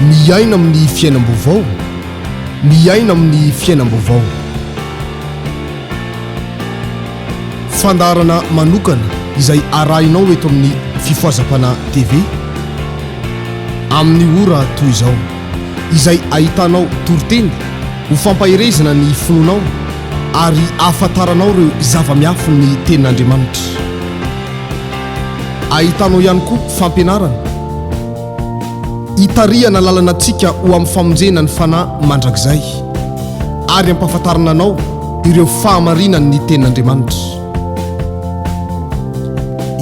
Miaina amin'ny fiainam-baovao, miaina amin'ny fiainam-baovao. Fandaharana manokana izay arahinao eto amin'ny Fifohazam-panahy TV amin'ny ora toy izao, izay ahitanao toriteny ho fampaherezana ny finoanao ary ahafantaranao ireo zava-miafin'ny Tenin'Andriamanitra. Ahitanao ihany koa fampianarana hitarihana lalana antsika ho amin'ny famonjena ny fanahy mandrakizay ary hampahafantarana anao ireo fahamarinan'ny Tenin'Andriamanitra.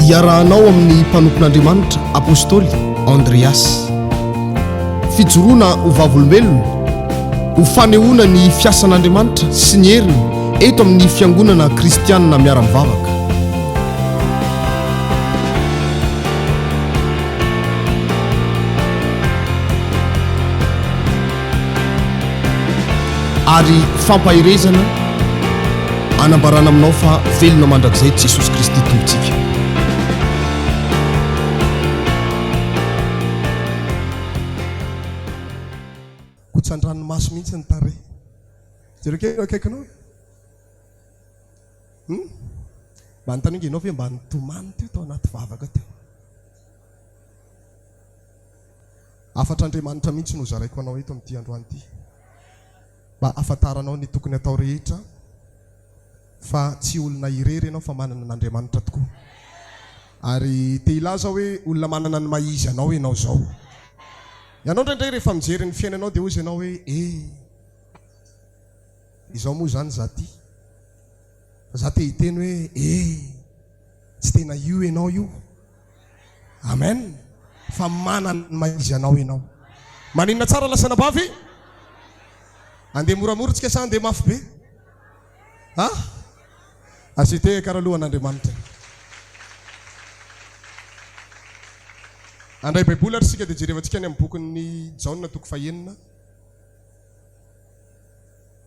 Iarahanao amin'ny mpanompon'Andriamanitra Apostoly Andreas. Fijoroana ho vavolombelona, ho fanehoana ny fiasan'Andriamanitra sy ny heriny eto amin'ny Fiangonana Kristianina Miara-mivavaka. Ary fampaherezana anambarana aminao fa velona mandrakizay Jesosy Kristy Tompontsika. Kotsan-dranomaso mihitsy ny tarehy. Jereo kely eo akaikinao. Hum? Mba anontaniako ange, ianao ve mba nitomany teo tao anaty vavaka teo? Hafatr'Andriamanitra mihitsy no zaraiko anao eto amin'ity androany ity. Mba hahafantaranao ny tokony atao rehetra fa tsy olona irery ianao fa manana an'Andriamanitra tokoa. Ary te hilaza aho hoe olona manana ny maha izy anao ianao izao. Ianao indraindray rehefa mijery ny fiainanao dia hozy ianao hoe eh! Izao moa izany za ty. Fa za te hiteny hoe eh! Tsy tena io ianao io. Amen! Fa manana ny maha izy anao ianao. Maninona tsara lasa anabavy? Andeha moramora tsika sa andeha mafy be? Ha? Asio tehaka ary aloha an'Andriamanitra. Handray Baiboly ary isika dia jerevantsika any amin'ny bokin'ny Jaona toko fahenina.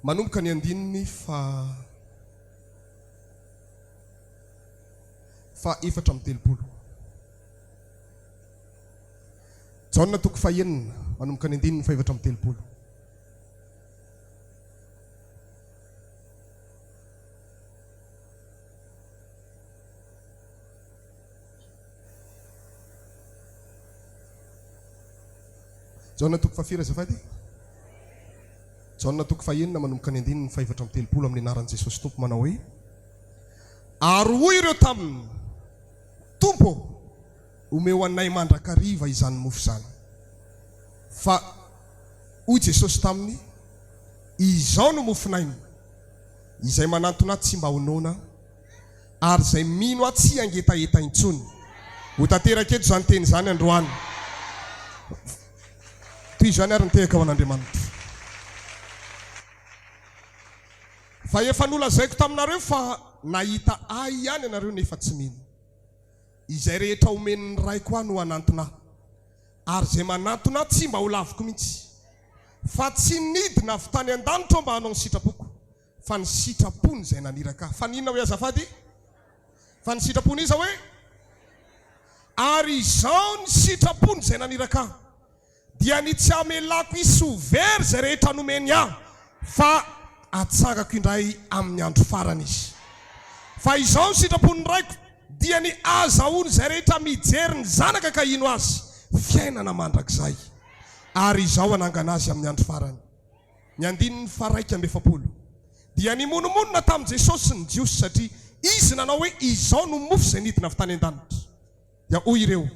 Manomboka ny andininy faha 34. Jaona toko fahenina, manomboka ny andininy faha 34. Jaona toko fahafiry azafady? Jaona toko fahenina manomboka ny andininy fahefatra amby 30 amin'ny anaran'i Jesosy Tompo manao hoe, Ary hoy ireo taminy, Tompo ô, omeo anay mandrakariva izany mofo izany. Fa hoy Jesosy taminy, Izao no mofon'aina, izay manantona ahy tsy mba ho noana, ary izay mino ahy tsy hangetaheta intsony. Ho tanteraka eto izany teny izany androany. Toy izany ary ny tehaka ho an'Andriamanitra. Fa efa nolazaiko taminareo fa nahita ahy ihany ianareo nefa tsy mino. Izay rehetra omen'ny Raiko ahy no hanantona ahy, ary izay manantona ahy tsy mba ho laviko mihitsy. Fa tsy nidina avy tany an-danitra aho mba hanao ny sitrapoko, fa ny sitrapony izay naniraka ahy. Fa ny inona hoe azafady? Fa ny sitrapon'iza hoe? Ary izao ny sitrapony izay naniraka ahy, dia ny tsy hamelako hisy ho very izay rehetra nomeny ahy, fa hatsangako indray amin'ny andro farany izy. Fa izao ny sitrapon'ny Raiko, dia ny hahazahoany izay rehetra mijery ny Zanaka ka hino Azy, fiainana mandrakizay. Ary Izaho hanangana azy amin'ny andro farany. Ny andininy faha-41 dia nimonomonona tamin'i Jesosy ny Jiosy satria Izy nanao hoe, Izao no mofo izay nidina avy tany an-danitra. Dia hoy ireo,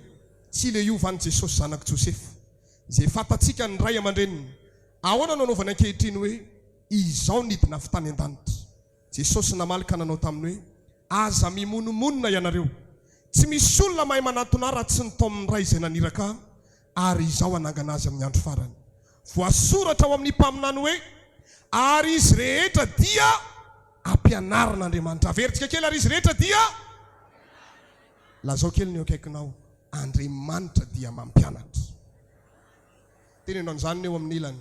Tsy ilay io va ny Jesosy zanak'i Josefa, izay fantatsika ny ray aman-dreniny? Ahoana no anaovany ankehitriny hoe, Izao nidina avy tany an-danitra? Jesosy namaly ka nanao taminy hoe, Aza mimonomonona ianareo. Tsy misy olona mahay manantona Ahy raha tsy ny taomin'ny Ray izay naniraka Ahy, ary Izaho hanangana azy amin'ny andro farany. Voasoratra ao amin'ny mpaminany hoe, Ary izy rehetra dia ampianarin'Andriamanitra. Averintsika kely, ary izy rehetra dia. Lazao kely ny eo akaikinao, Andriamanitra dia mampianatra. Teneno an'izany ny eo amin'ny ilany.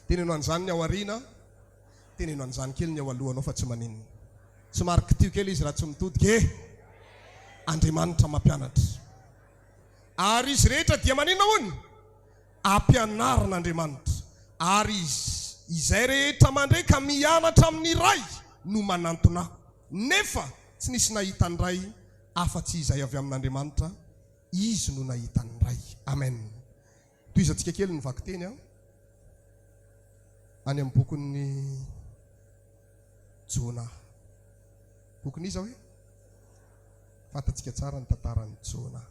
Teneno an'izany ny ao aoriana. Teneno an'izany kely ny ao alohanao fa tsy maninona. Somary kitiho kely izy raha tsy mitodika e! Andriamanitra mampianatra. Ary izy rehetra dia maninona hono? Ampianarin'Andriamanitra. Ary izay rehetra mandre ka mianatra amin'ny Ray no manantona Ahy. Nefa tsy nisy nahita ny Ray afa-tsy izay avy amin'Andriamanitra, Izy no nahita ny Ray. Amen. Tohizantsika kely ny vakiteny an. Any amin'ny bokin'ny Jona. Bokin'iza hoe? Fantatsika tsara ny tantaran'i Jona.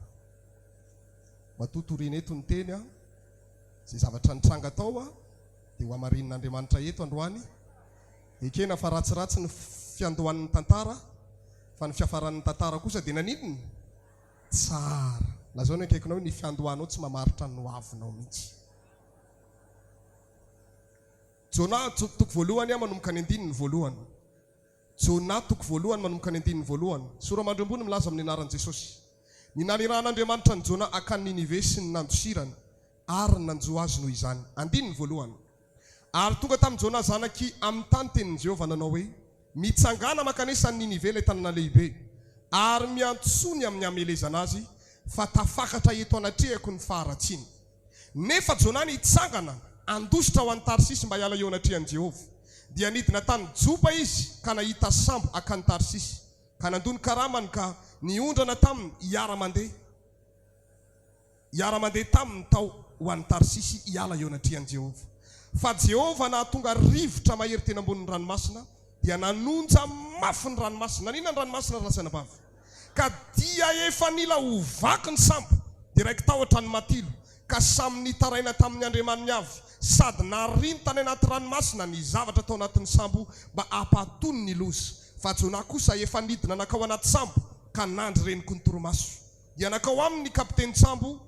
Matoa toriana eto ny teny an, izay zavatra nitranga tao an, dia ho hamarinin'Andriamanitra eto androany. Ekena fa ratsiratsy ny fiandohan'ny tantara, fa ny fiafaran'ny tantara kosa dia naninona? Tsara. Lazao ny akaikinao hoe ny fiandohanao tsy mamaritra ny hoavinao mihitsy. Jona toko voalohany manomboka ny andininy voalohany. Jona toko voalohany manomboka ny andininy voalohany. Sora-mandry ambony milaza amin'ny anaran'i Jesosy. Ny nanirahan'Andriamanitra an'i Jona hakany Ninive sy ny nandosirany ary ny nanjo azy noho izany. Andininy voalohany. Ary tonga tamin'i Jona zanak'i Amità ny tenin'i Jehovah nanao hoe, Mitsangàna mankanesa any Ninive ilay tanàna lehibe, ary miantsoa ny amin'ny hamelezana azy, fa tafakatra eto anatrehako ny faharatsiany. Nefa Jona nitsangana handositra ho any Tarsisy mba hiala eo anatrehan'i Jehovah. Dia nidina tany Jopa izy ka nahita sambo hankany Tarsisy, ka nandoa ny karamany ka niondrana taminy hiara-mandeha. Hiara-mandeha taminy tao ho any Tarsisy hiala eo anatrehan'i Jehovah. Fa Jehovah nahatonga rivotra mahery teny ambonin'ny ranomasina, dia nanonja mafy ny ranomasina. Naninona ny ranomasina, ry lahy sy anabavy? Ka dia efa nila ho vaky ny sambo, dia raiki-tahotra ny matilo, ka samy nitaraina tamin'ny andriamaniny avy, sady nariny tany anaty ranomasina ny zavatra tao anatin'ny sambo mba hampatony ny loza. Fa Jonah kosa efa nidina nankao anaty sambo, ka nandry renoky ny torimaso. Dia nankao aminy ny kapitenin-tsambo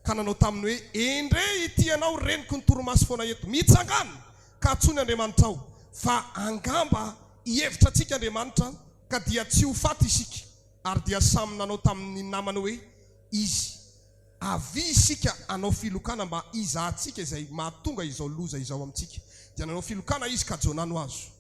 ka nanao taminy hoe, Endrey ity ianao reniko ny torimaso foana eto! Mitsangàna, ka antsoy ny Andriamanitrao, fa angamba hihevitra antsika Andriamanitra, ka dia tsy ho faty isika. Ary dia samy nanao tamin'ny namany hoe izy, Avia isika hanao filokana mba hizahantsika izay mahatonga izao loza izao amintsika. Dia nanao filokana izy, ka Jonah no azo.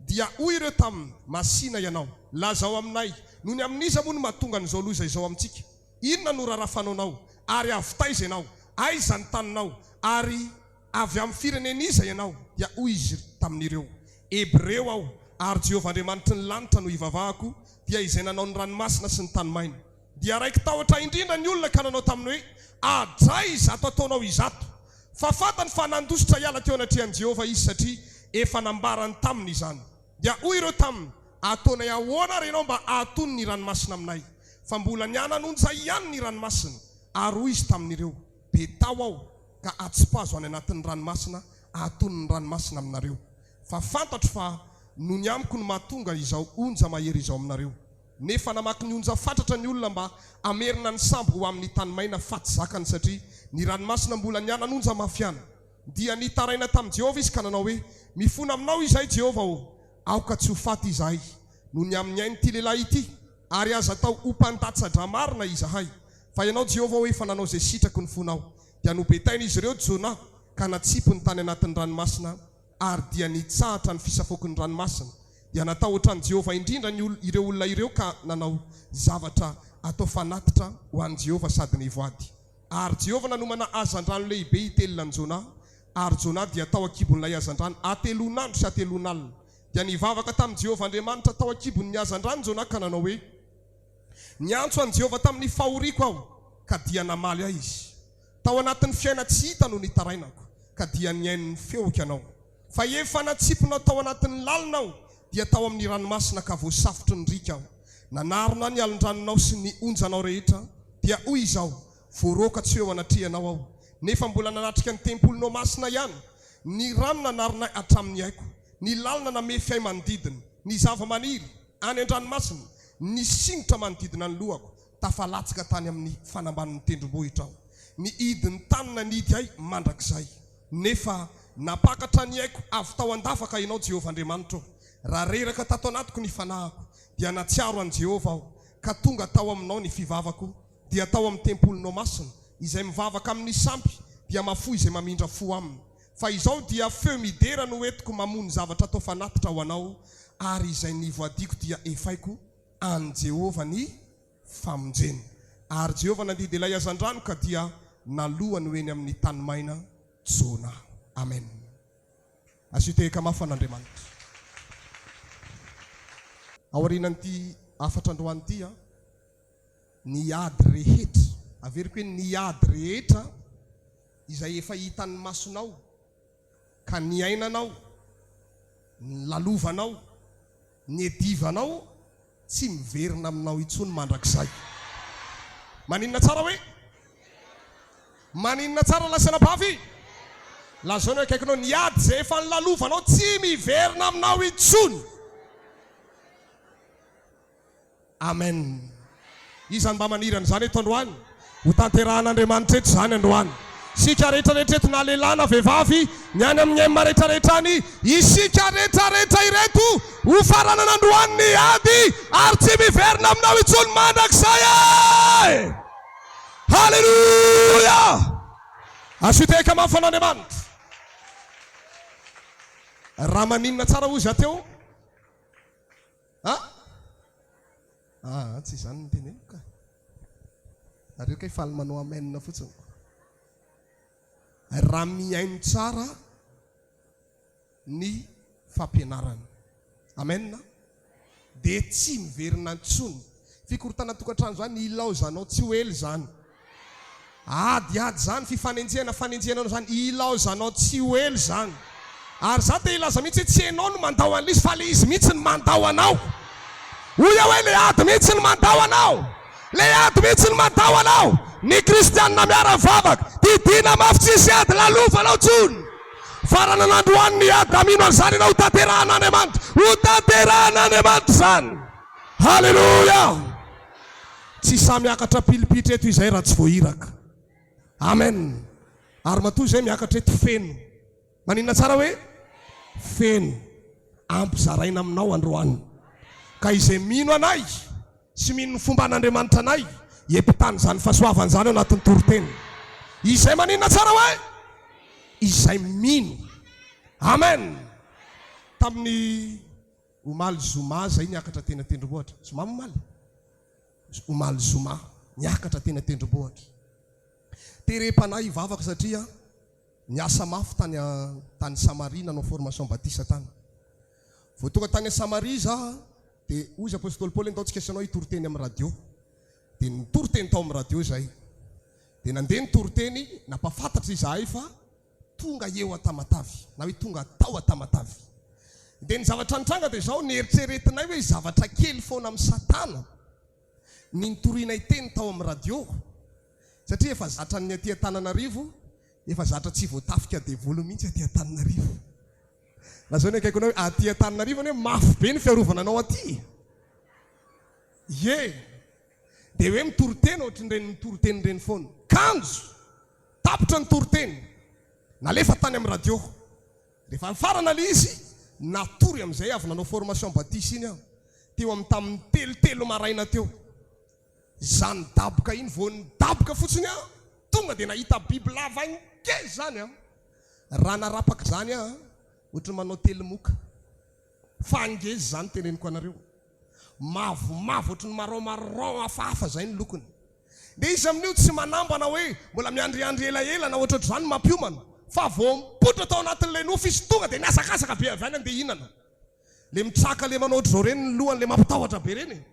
Dia hoy ireo taminy, Masìna ianao, lazao aminay, nony amin'iza moa no mahatonga an'izao loza izao amintsika? Inona no raharaha fanaonao? Ary avy taiza ianao? Aiza ny taninao? Ary avy amin'ny firenen'iza ianao? Dia hoy izy tamin'ireo, Hebreo aho, ary Jehovah Andriamanitry ny lanitra no ivavahako, dia izay nanao ny ranomasina sy ny tany maina. Dia raiki-tahotra indrindra ny olona ka nanao taminy hoe, Adray izato ataonao izato! Fa fantany fa nandositra hiala teo anatrehan'i Jehovah izy, satria efa nambarany taminy izany. Dia hoy ireo taminy, Ataonay ahoana àry ianao mba hahatony ny ranomasina aminay? Fa mbola niana-nonja ihany ny ranomasina. Ary hoy izy tamin'ireo, Betao aho, ka atsipazo any anatin'ny ranomasina hahatony ny ranomasina aminareo. Fa fantatro fa noho ny amiko no mahatonga izao onja mahery izao aminareo. Nefa namaky ny onja fatratra ny olona mba hamerina ny sambo ho amin'ny tany maina fa tsy zakany satria ny ranomasina mbola niana-nonja mafy ihany. Dia nitaraina tamin'i Jehovah izy ka nanao hoe, Mifona aminao izahay, Jehovah ô! Aoka tsy ho faty izahay noho ny amin'ny ain'ity lehilahy ity, ary aza atao ho mpandatsa-dra marina izahay. Fa ianao, Jehovah ô, efa nanao izay sitraky ny fonao. Dia nobetain'izy ireo Jonah ka natsipiny tany anatin'ny ranomasina ary dia nitsahatra ny fisafoaky ny ranomasina. Dia natahotra an'i Jehovah indrindra ny ireo olona ireo ka nanao zavatra atao fanatitra ho an'i Jehovah sady nivoady. Ary Jehovah nanomana hazandrano lehibe hitelina an'i Jonah, ary Jonah dia tao an-kibon'ilay hazandrano hatelon'andro sy hatelon'alina. Dia nivavaka tamin'i Jehovah Andriamanitra tao an-kibon'ny hazandrano Jonah ka nanao hoe, Niantso an'i Jehovah tamin'ny fahoriako aho, ka dia namaly ahy Izy. Tao anatin'ny fiainan-tsy hita no nitarainako, ka dia nihaino ny feoko Ianao. Fa efa natsipinao tao anatin'ny lalina aho, dia tao amin'ny ranomasina ka voasafotry ny riaka aho. Nanarona ny alon-dranonao sy ny onjanao rehetra, dia hoy izaho, Voaroaka tsy ho eo anatrehanao aho. Nefa mbola nanatrika ny tempolinao masina ihany. Ny rano nanarona ahy hatramin'ny aiko, ny lalina namefy ahy manodidina, ny zavamaniry any an-dranomasina, nisingotra manodidina ny lohako, Tafalatsaka tany amin'ny fanambanin'ny tendrombohitra aho. Ny hidin'ny tany nanidy ahy mandrakizay. Nefa nampakatra ny aiko avy tao an-davaka Ianao, Jehovah Andriamanitro. Raha reraka tato anatiko ny fanahiko, dia nahatsiaro an'i Jehovah aho, ka tonga tao aminao ny fivavako, dia tao amin'ny tempolinao masina. Izay mivavaka amin'ny sampy dia mahafoy izay mamindra fo aminy. Fa izao dia feo midera no entiko mamoa ny zavatra atao fanatitra ho anao, ary izay nivoadiako dia efaiko an'i Jehovah ny famonjena. Ary Jehovah nandidy ilay hazandrano ka dia Nalohany ho eny amin'ny tany maina Jona. Amen. Asio tehaka mafy an'Andriamanitra. Aorianan'ity hafatra androany ity an, ny ady rehetra, averiko hoe ny ady rehetra izay efa hitan'ny masonao ka niainanao, nilalovanao, niadivanao, tsy miverina aminao intsony mandrakizay. Maninona tsara hoe? Maninona tsara lahy sy anabavy? Lazao ny eo akaikinao, ny ady izay efa nilalovanao tsy miverina aminao intsony. Amen. Iza no mba maniry an'izany eto androany? Ho tanterahan'Andriamanitra eto izany androany. Isika rehetra rehetra eto na lehilahy na vehivavy, ny any amin'ny M rehetra rehetra any, isika rehetra rehetra ireto ho faranana androany ny ady ary tsy miverina aminao intsony mandrakizay e! Haleloia! Asio tehaka mafy an'Andriamanitra. Raha maninona tsara hozy aho teo? A! Aa, tsy izany no teneniko ka. Nareo kay faly manao amen fotsiny ko. Raha mihaino tsara ny fampianarana. Amen. Dia tsy miverina intsony. Fikorontanan-tokantrano izany ilaozanao tsy ho ela izany. Ady ady izany, fifanenjehana fanenjehana anao izany, ilaozanao tsy ho ela izany. Ary za te hilaza mihitsy hoe tsy enao no mandao an'ilay izy fa ilay izy mihitsy no mandao anao. Hoy aho hoe ilay ady mihitsy no mandao anao. Ilay ady mihitsy no mandao anao. Ny kristianina miara-mivavaka, didiana mafy tsisy ady lalovanao intsony. Faranana androany ny ady raha mino an'izany ianao ho tanterahan'Andriamanitra. Ho tanterahan'Andriamanitra izany. Haleloia! Tsy sahy miakatra pilipitra eto izay raha tsy voahiraka. Amen! Ary matoa izay miakatra eto feno. Maninona tsara hoe feno. Ampy zaraina aminao androany. Ka izay mino anay sy mino ny fomban'Andriamanitra anay hiampitana izany fahasoavana izany ao anatin'ny toriteny. Izay maninona tsara hoe izay mino. Amen! Tamin'ny Omaly zoma zay niakatra teny an-tendrombohitra. Zoma moa omaly? Omaly zoma niakatra teny an-tendrombohitra. Terem-panahy hivavaka satria niasa mafy tany tany Samaria nanao formation batisa tany. Vao tonga tany Samaria za dia hoy izy Apostoly Paoly ndao tsika sy ianao hitory teny amin'ny radio. Dia nitory teny tao amin'ny radio izahay. Dia nandeha nitory teny, nampafantatra izahay fa tonga eo a Tamatave na hoe tonga tao a Tamatave. Dia ny zavatra nitranga dia izao, neritreretinay hoe zavatra kely foana amin'i Satana ny nitorianay teny tao amin'ny radio, satria efa zatra ny aty Antananarivo, efa zatra tsy voatafika devoly mihitsy aty Antananarivo. Lazao ny akaikinao hoe aty Antananarivo anie mafy be ny fiarovana anao aty e! Ie! Dia hoe mitory teny ohatrin'ireny mitory teny ireny foana. Kanjo! Tapitra ny toriteny, nalefa tany amin'ny radio. Rehefa nifarana ilay izy, natory amin'izay avy nanao formation batisa iny aho, teo amin'ny tamin'ny telotelo maraina teo. Izany daboka iny, vao nidaboka fotsiny aho, tonga dia nahita bibilava ngeza izany aho. Raha narapaka izany aho, ohatry ny manao telimoka. Fa ngeza izany teneniko anareo. Mavomavo ohatry ny marron marron hafahafa izay ny lokony. Dia izy amin'io tsy manambana hoe mbola miandriandry elaela na ohatrohatr'izany mampiomana fa vao mipoitra tao anatin'ilay nofy izy tonga dia nihazakazaka be avy any andeha hihinana. Ilay mitraka ilay manao ohatr'izao ireny ny lohany ilay mampitahotra be ireny e.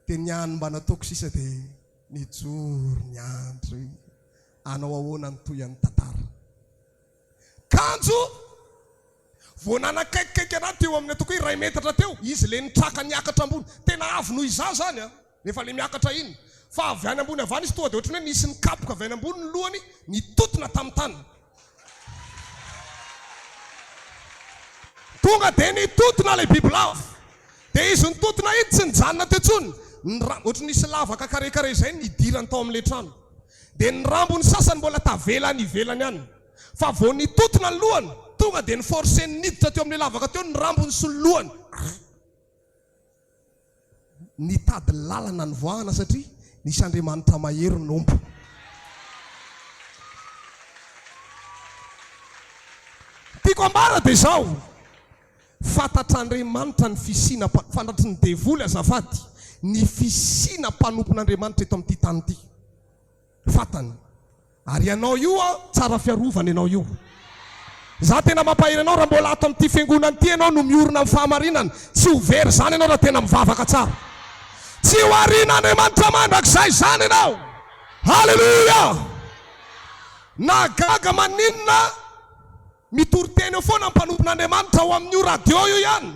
Dia ny hany mba nataoko sisa dia nijoro niandry hoe hanao ahoana ny tohian'ny tantara. Kanjo vao nanakaikikaiky anah teo amin'ny ataoko hoe iray metatra teo izy ilay nitraka niakatra ambony, tena avo noho izaho izany an, rehefa ilay miakatra iny, fa avy any ambony avy any izy tonga dia ohatran'ny hoe nisy nikapoka avy any ambony ny lohany nitotona tamin'ny tany. Tonga dia nitotona ilay bibilava. Dia izy nitotona iny tsy nijanona teo intsony, ny ra, ohatran'ny nisy lavaka carré carré izay nidirany tao amin'ilay trano. Dia ny rambony sasany mbola tavela any ivelany any. Fa vao nitotona ny lohany, tonga dia ni-forcer-ny niditra teo amin'ilay lavaka teo ny rambony sy ny lohany. Nitady lalana nivoahana satria nisy Andriamanitra mahery nomba. Tiako ambara dia izao, fantatr'Andriamanitra ny fisiana, fantatry ny devoly azafady, ny fisiana mpanompon'Andriamanitra eto amin'ity tany ity. Fantany. Ary ianao io an, tsara fiarovana ianao io. Za tena mampahery anao raha mbola ato amin'ity fiangonana ity ianao no miorina amin'ny fahamarinana, tsy ho very izany ianao raha tena mivavaka tsara. Tsy ho arian'Andriamanitra mandrakizay izany ianao. Haleloia! Nahagaga maninona mitory teny eo foana ny mpanompon'Andriamanitra ao amin'io radio io ihany.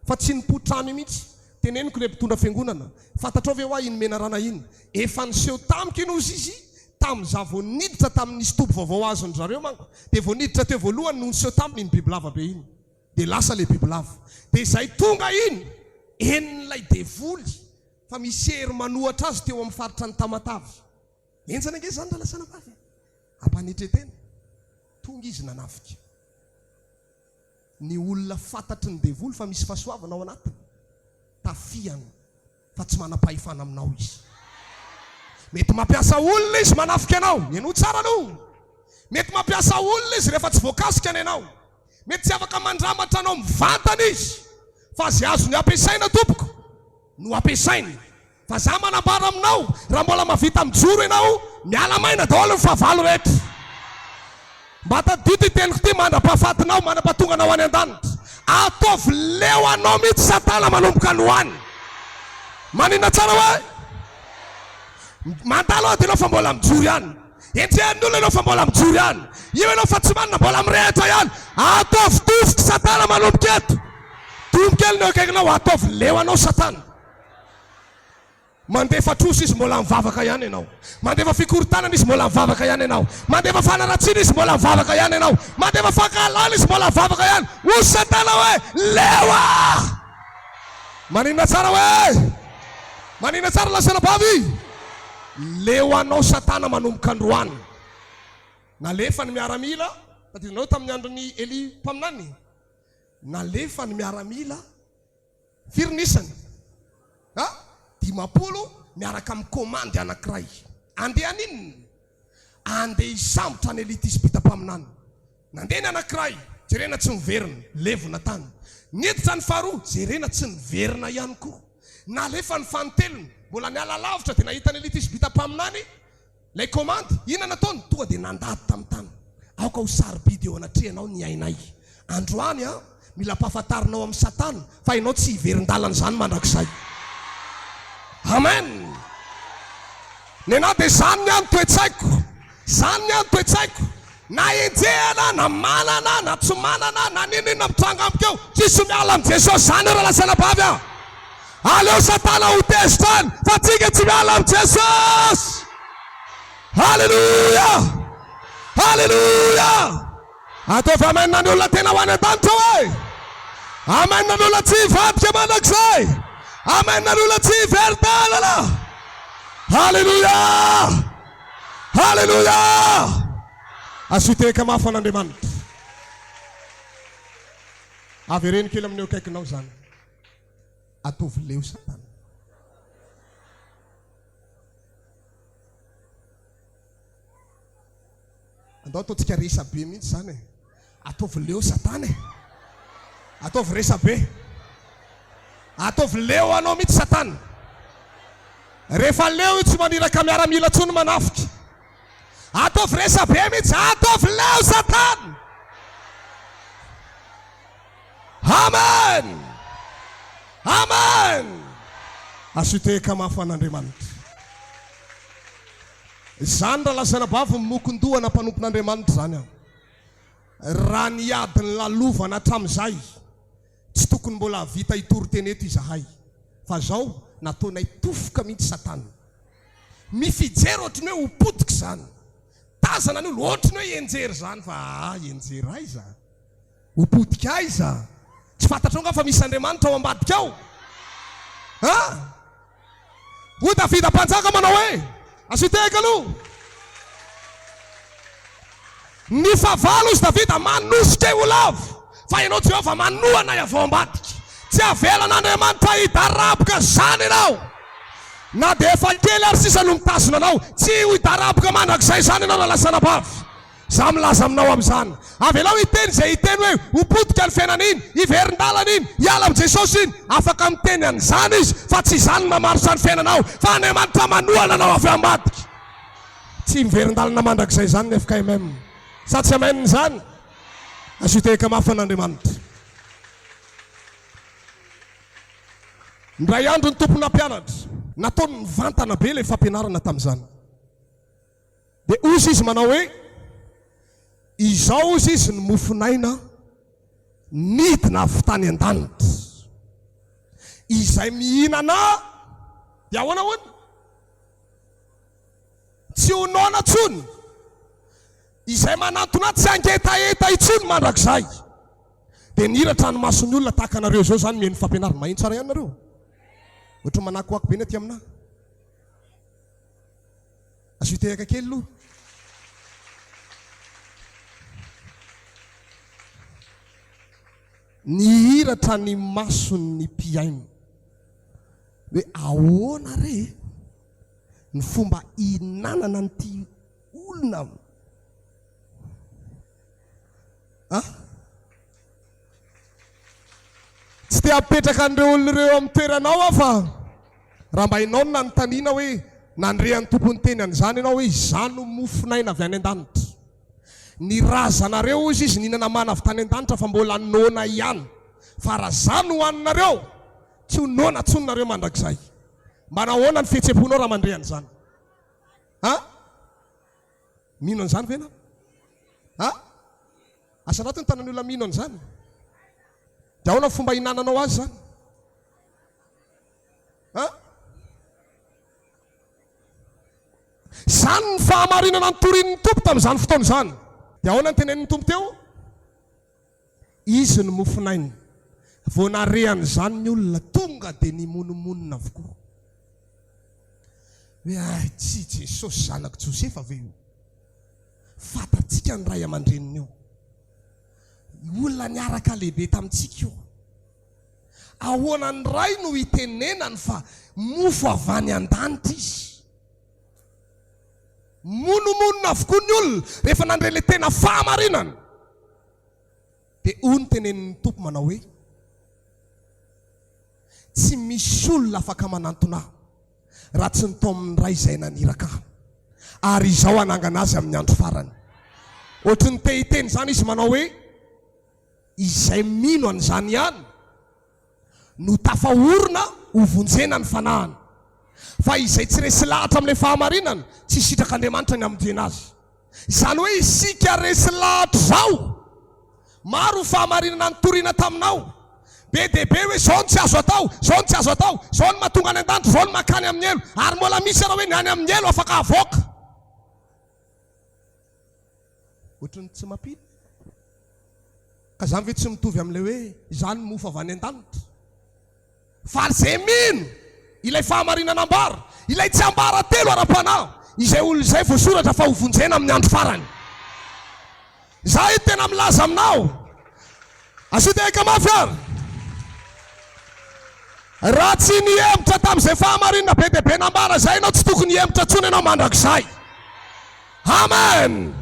Fa tsy nipoitra any mihitsy. Teneniko ilay mpitondra fiangonana, fantatrao ve hoa iny menarana iny? Efa niseho tamiko iny hozy izy tamin'ny za vao niditra tamin'ny nisy toby vaovao azon-dry zareo manko. Dia vao niditra teo voalohany no niseho taminy iny bibilava be iny. Dia lasa ilay bibilava. Dia izay tonga iny, henon'ilay devoly fa misy hery manohatra azy teo amin'ny faritra ny Tamatave. Henjana ange izany rahalahy-sanabavy e! Ampanetren-tena. Tonga izy nanafika. Ny olona fantatry ny devoly fa misy fahasoavana ao anatiny, tafihany fa tsy manam-pahefana aminao izy. Mety mampiasa olona izy manafika anao, henoy tsara aloha. Mety mampiasa olona izy rehefa tsy voakasika ny anao. Mety tsy afaka mandramatra anao mivantana izy fa izay azony ampiasaina tompoko no ampiasainy. Fa za manambara aminao, raha mbola mavita mijoro ianao, miala maina daholo ny fahavalo rehetra. Mba tadidio ity teniko ity mandra-pahafatinao, mandra-pahatonga anao any an-danitra. Ataovy leo anao mihitsy satana manomboka androany. Maninona tsara hoe? Mandalo ady ianao fa mbola mijoro ihany. Enjehin'ny olona ianao fa mbola mijoro ihany. Io ianao fa tsy manana mbola mirehitra ihany. Ataovy tofoky satana manomboka eto. Domy kely ny eo akaikinao, ataovy leo anao satana. Mandefa trosa izy mbola mivavaka ihany ianao. Mandefa fikorontanana izy mbola mivavaka ihany ianao. Mandefa fanaratsiana izy mbola mivavaka ihany ianao. Mandefa fankahalana izy mbola mivavaka ihany. Hoy Satana hoe, Leo aho! Maninona tsara hoe? Maninona tsara lahy sy anabavy? Leo anao Satana manomboka androany. Nalefa ny miaramila, tadidinareo tamin'ny andron'i Elia mpaminany? Nalefa ny miaramila. Firy ny isany? A, 50 miaraka amin'ny komandy anankiray. Andeha haninona? Andeha hisambotra an'i Elia Tisbita mpaminany. Nandeha ny anankiray, jerena tsy niverina, levona tany. Niditra ny faharoa, jerena tsy niverina ihany koa. Nalefa ny fanintelony, mbola niala lavitra dia nahita an'i Elia Tisbita mpaminany Ilay komandy, inona nataony? Tonga dia nandady tamin'ny tany. Aoka ho sarobidy eo anatrehanao ny ainay. Androany an, mila ampahafantarinao amin'i Satana fa ianao tsy hiverin-dalana izany mandrakizay. Amen! Nenà dia izany ny ahy ny toe-tsaiko. Izany ny ahy ny toe-tsaiko. Na enjehana, na manana, na tsy manana, na n'inon'inona mitranga amiko eo, tsisy miala amin'i Jesosy izany eo rahalahy sy anabavy a! Aleo satana ho tezitra any fa tsika tsy miala amin'i Jesosy! Haleloia! Haleloia! Ataovy amen ny olona tena ho any an-danitra hoe! Amen ny olona tsy hivadika mandrakizay! Amen ny olona tsy hiverin-dalana! Haleloia! Haleloia! Asio tehaka mafy an'Andriamanitra. Avereno kely amin'ny eo akaikinao izany. Ataovy leo Satana. Andao ataontsika resabe mihitsy izany e. Ataovy leo Satana e. Ataovy resabe. Ataovy leo anao mihitsy Satana. Rehefa leo io tsy maniraka miaramila intsony manafika. Ataovy resabe mihitsy, ataovy leo Satana. Amen! Amen! Asio tehaka mafy an'Andriamanitra. Izany raha lazaina bavy mokon-dohana mpanompon'Andriamanitra izany aho. Raha ny ady nilalovana hatramin'izay, tsy tokony mbola hahavita hitory teny eto izahay. Fa zao, nataonay tofoka mihitsy Satana. Mifijery ohatry ny hoe ho potika izany. Tazana ny olona ohatry ny hoe hianjery izany fa aa hianjery aiza? Ho potika aiza? Tsy fantatrao angaha fa misy Andriamanitra ao ambadika ao? A! Hoy Davida mpanjaka manao hoe, Asio tehaka aloha. Ny fahavalo, hozy Davida, manosika ho lavo, fa ianao Jehovah manohana ahy avy ao ambadika. Tsy avelan'Andriamanitra hidaraboka izany ianao. Na dia efa kely ary sisa no mitazona anao, tsy ho hidaraboka mandrakizay izany ianao rahalahy sy anabavy. Izaho milaza aminao amin'izany. Avelao hiteny izay hiteny hoe ho potika ny fiainana iny, hiverin-dalana iny, hiala amin'i Jesosy iny. Afaka miteny an'izany izy fa tsy izany no mamaritra ny fiainanao fa Andriamanitra manohana anao avy ao ambadika. Tsy miverin-dalana mandrakizay izany ny FKMM. Sa tsy amen izany? Asio tehaka mafy an'Andriamanitra. Indray andro ny Tompo nampianatra. Nataony nivantana be ilay fampianarana tamin'izany. Dia hozy izy manao hoe, Izao hozy izy ny mofon'aina nidina avy tany an-danitra. Izay mihinana ahy dia ahoana hono? Tsy ho noana intsony. Izay manantona ahy tsy hangetaheta intsony mandrakizay. Dia nihiratra ny mason'ny olona tahaka anareo izao izany mihaino fampianarana. Maheno tsara ihany nareo? Ohatran'ny manakoako be ny aty aminà. Asio tehaka kely aloha. Nihiratra ny mason'ny mpihaino hoe ahoana re ny fomba ihinanana an'ity olona a? Tsy te hampipetraka an'ireo olona ireo amin'ny toeranao aho fa raha mba ianao no nanontaniana hoe nandre an'ny Tompo niteny an'izany ianao hoe izaho no mofon'aina avy any an-danitra. Ny razanareo hozy izy nihinana mana avy tany an-danitra fa mbola noana ihany. Fa raha izaho no hohaninareo, tsy ho noana intsony nareo mandrakizay. Mba nahoana ny fihetsem-ponao raha mandre an'izany? Ha? Mino an'izany ve ianao? Ha? Asa anaty ny tanan'ny olona mino an'izany. Dia ahoana ny fomba hinananao azy izany? Ha? Izany ny fahamarinana notorian'ny Tompo tamin'izany fotoana izany. Dia ahoana ny tenenin'ny Tompo teo? Izy no mofonaina. Vao nare an'izany ny olona, tonga dia nimonomonona avokoa. Hoe ay, tsy Jesosy zanak'i Josefa ve io? Fantatsika ny ray aman-dreniny io. Olona niaraka lehibe tamintsika io. Ahoana ny ray no itenenany fa mofo avy any an-danitra izy? Monomonona avokoa ny olona rehefa nandre ilay tena fahamarinana. Dia hoy ny tenenin'ny Tompo manao hoe, Tsy misy olona afaka manantona Ahy, raha tsy nitaomin'ny Ray izay naniraka Ahy, ary Izaho hanangana azy amin'ny andro farany. Ohatry ny te hiteny izany Izy manao hoe, Izay mino an'izany ihany no tafaorina ho vonjena ny fanahiny. Fa izay tsy resy lahatra amin'ilay fahamarinana, tsy sitrak'Andriamanitra ny hamonjena azy. Izany hoe isika resy lahatra izao, maro ny fahamarinana nitoriana taminao. Be dia be hoe izao no tsy azo atao, izao no tsy azo atao, izao no mahatonga any an-danitra, izao no mankany amin'ny helo. Ary mbola misy ara hoe ny any amin'ny helo afaka avoaka. Ohatran'ny tsy mampino. Ka izany ve tsy mitovy amin'ilay hoe izany mofo avy any an-danitra? Fa izay mino ilay fahamarinana ambara, ilay tsiambaratelo ara-panahy, izay olona izay voasoratra fa hovonjena amin'ny andro farany. Izaho eto tena milaza aminao, asio tehaka mafy ary, raha tsy nihemotra tamin'izay fahamarinana be dia be nambara izay ianao, tsy tokony hihemotra intsony ianao mandrakizay. Amen!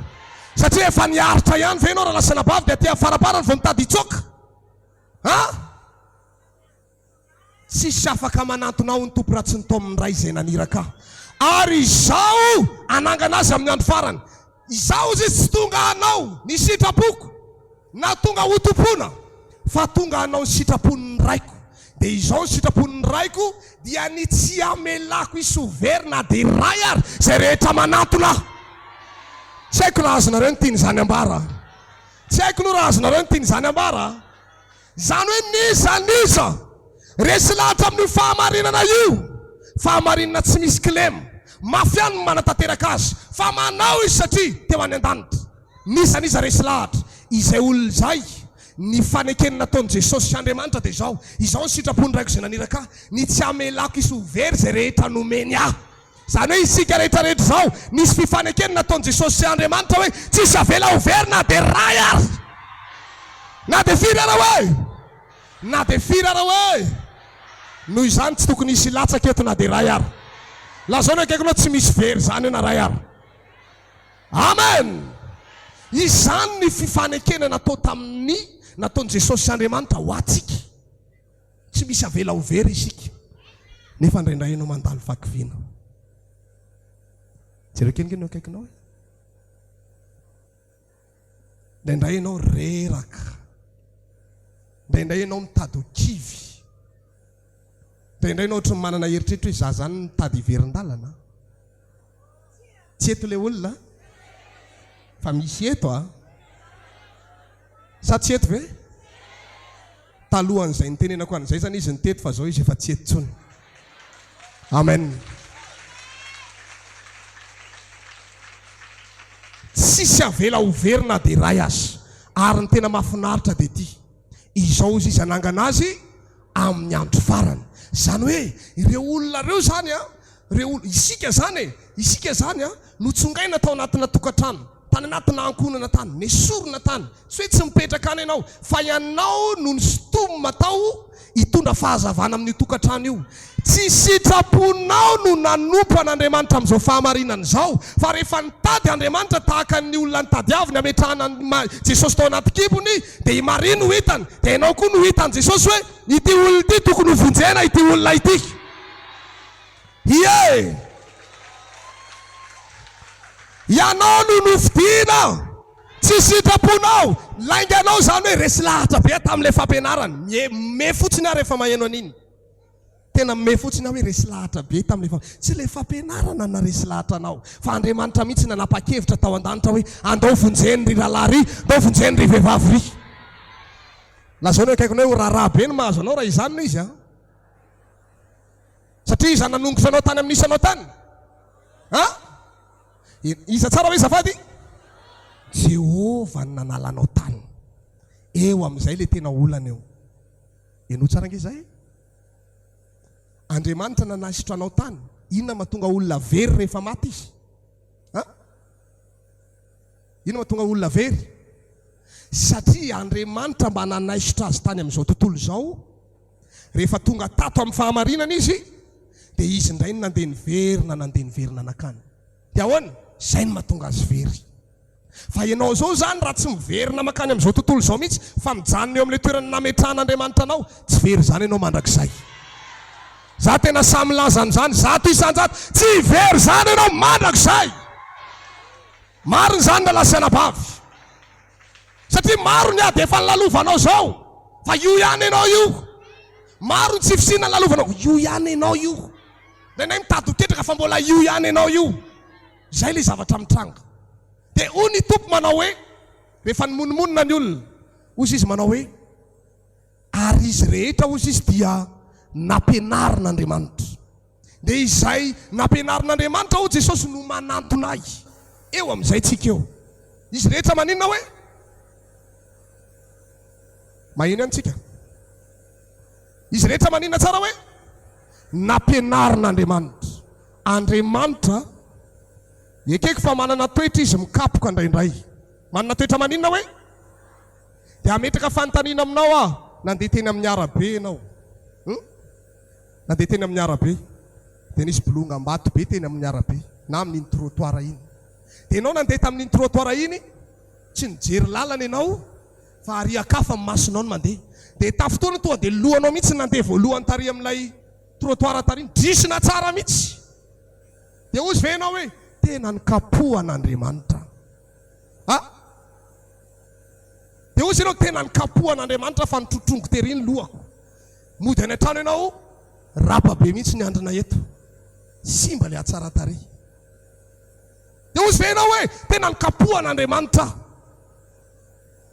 Satria efa niaritra ihany ve ianao raha lasa anabavy dia aty amin'ny faraparany vao mitady hitsoaka? An? Tsisy afaka manantona ahy hoy ny Tompo raha tsy nitaomin'ny Ray izay naniraka ahy. Ary Izaho hanangana azy amin'ny andro farany. Izaho hozy izy tsy tonga hanao ny sitrapoko na tonga hotompoina fa tonga hanao ny sitrapon'ny Raiko. Dia izao ny sitrapon'ny Raiko dia ny tsy hamelako hisy ho very na dia iray ary izay rehetra manantona ahy. Tsy haiko raha azonareo ny tian'izany ambara. Tsy haiko aloha raha azonareo ny tian'izany ambara. Izany hoe n'iza n'iza resy lahatra amin'io fahamarinana io, fahamarinana tsy misy kilema, mafy ihany ny manatanteraka azy, fa manao izy satria te ho any an-danitra. N'iza n'iza resy lahatra, izay olona izay, ny fanekeny nataon'i Jesosy sy Andriamanitra dia izao, Izao ny sitrapon'ny Raiko izay naniraka Ahy, ny tsy hamelako hisy ho very izay rehetra nomeny Ahy. Izany hoe isika rehetra rehetra izao, nisy fifanekena nataon'i Jesosy sy Andriamanitra hoe tsisy avela ho very na dia iray ary. Na dia firy ara hoe? Na dia firy ara hoe? Noho izany tsy tokony hisy hilatsaka eto na dia iray ara. Lazao ny akaikinao tsy misy very izany eo na iray ara. Amen! Izany ny fifanekena natao tamin'ny nataon'i Jesosy sy Andriamanitra ho antsika. Tsy misy avela ho very isika, nefa indraindray ianao mandalo fahakiviana. Jereo kely nge ny eo akaikinao e. Indraindray ianao reraka. Indraindray ianao mitady ho kivy. Indraindray ianao ohatran'ny manana eritreritra hoe za zany mitady hiverin-dalana. Tsy eto ilay olona fa misy eto a. Sa tsy eto ve? Talohan'izay nitenenako an'izay zany izy niteto fa zao izy efa tsy eto intsony. Amen. Tsisy avela ho very na dia iray aza. Ary ny tena mahafinaritra dia ity. Izao izy izy hanangana azy amin'ny andro farany. Izany hoe ireo olona ireo izany an, ireo olona, isika izany e, isika izany an, notsongaina tao anatina tokantrano, tany anatina ankohonana tany, nesorina tany, tsy hoe tsy mipetraka any ianao, fa ianao no nisintomina tao hitondra fahazavana amin'io tokantrano io. Tsy sitraponao no nanompo an'Andriamanitra amin'izao fahamarinana izao, fa rehefa nitady Andriamanitra tahaka ny olona nitadiaviny hametrahana an'i Jesosy tao anaty kibony, dia i Maria no hitany, dia ianao koa no hitan'i Jesosy hoe, ity olona ity tokony ho vonjena ity olona ity. Ie! Ianao no nofidina, tsy sitraponao, lainganao izany hoe resy lahatra be tamin'ilay fampianarana, mihe fotsiny aho rehefa maheno an'iny. Tena mimehy fotsiny aho hoe resy lahatra be tamin'ilay fa, tsy ilay fampianarana naresy lahatra anao, fa Andriamanitra mihitsy nanapa-kevitra tao an-danitra hoe andao vonjeny ry rahalahy ry, andao vonjeny ry vehivavy ry. Lazao ny akaikinao hoe ho raharaha be ny mahazo anao raha izany no izy an! Satria iza nanongotra anao tany amin'ny nisy anao tany? An? Iza tsara ve azafady? Jehovah no nanala anao tany. Eo amin'izay ilay tena olana eo. Henoy tsara ange izay e. Andriamanitra nanaisotra anao tany. Inona mahatonga olona very rehefa maty izy? An? Inona mahatonga olona very? Satria Andriamanitra mba nanaisotra azy tany amin'izao tontolo izao, rehefa tonga tato amin'ny fahamarinana izy, dia izy indray no nandeha niverina, nandeha niverina nankany. Dia ahoana? Izay no mahatonga azy very. Fa ianao izao izany raha tsy miverina mankany amin'izao tontolo izao mihitsy fa mijanona eo amin'ilay toerana nametrahan'Andriamanitra anao, tsy very izany ianao mandrakizay. Za tena sahy milaza an'izany, 100%, tsy very izany ianao mandrakizay. Marina izany rahalahy sy anabavy. Satria maro ny ady efa nilalovanao izao, fa io ihany ianao io. Maro ny tsy fisiana nilalovanao, io ihany ianao io. Indraindray mitady ho ketraka fa mbola io ihany ianao io. Izay ilay zavatra mitranga. Dia hoy ny Tompo manao hoe, rehefa nimonomonona ny olona, hozy Izy manao hoe, ary izy rehetra hozy Izy dia nampianarin'Andriamanitra. Dia izay nampianarin'Andriamanitra hoy Jesosy no manantona ahy. Eo amin'izay tsika eo. Izy rehetra maninona hoe? Maheno ihany tsika. Izy rehetra maninona tsara hoe? Nampianarin'Andriamanitra. Andriamanitra, ekeko fa manana toetra izy mikapoka indraindray. Manana toetra maninona hoe? Dia hametraka fanontaniana aminao aho, nandeha teny amin'ny arabe ianao. Hum? Nandeha teny amin'ny arabe. Dia nisy bolongam-bato be teny amin'ny arabe, na amin'iny trottoir iny. Dia ianao nandeha tamin'iny trottoir iny, tsy nijery lalana ianao, fa ary an-kafa ny masonao no mandeha. Dia tafintohina tonga dia lohanao mihitsy nandeha voalohany tary amin'ilay trottoir tary iny, drisina tsara mihitsy. Dia hozy ve ianao hoe, tena nikapohan'Andriamanitra aho. Dia hozy ianao, tena nikapohan'Andriamanitra fa nitrotrongo tery ny lohako. Mody any an-trano ianao, rapa be mihitsy ny andrina eto. Simba ilay hatsaran-tarehy. Dia hozy ve ianao hoe, tena nikapohan'Andriamanitra aho.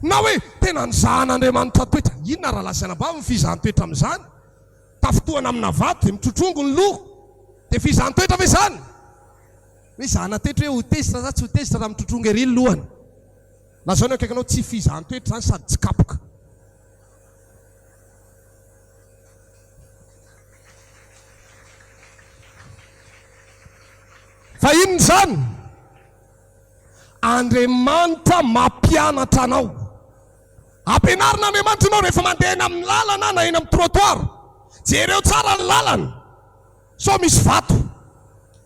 Na hoe, tena nizahan'Andriamanitra toetra. Inona rahalahy sy anabavy ny fizahan-toetra amin'izany? Tafintohana amina vato dia mitrotrongo ny loha. Dia fizahan-toetra ve izany? Hoe zahana toetra hoe ho tezitra sa tsy ho tezitra raha mitrotrongo ery ny lohany. Lazao ny akaikinao tsy fizahan-toetra izany sady tsy kapoka. Fa inona izany? Andriamanitra mampianatra anao. Ampianarin'Andriamanitra ianao rehefa mandeha eny amin'ny lalana na eny amin'ny trottoir. Jereo tsara ny lalana sao misy vato,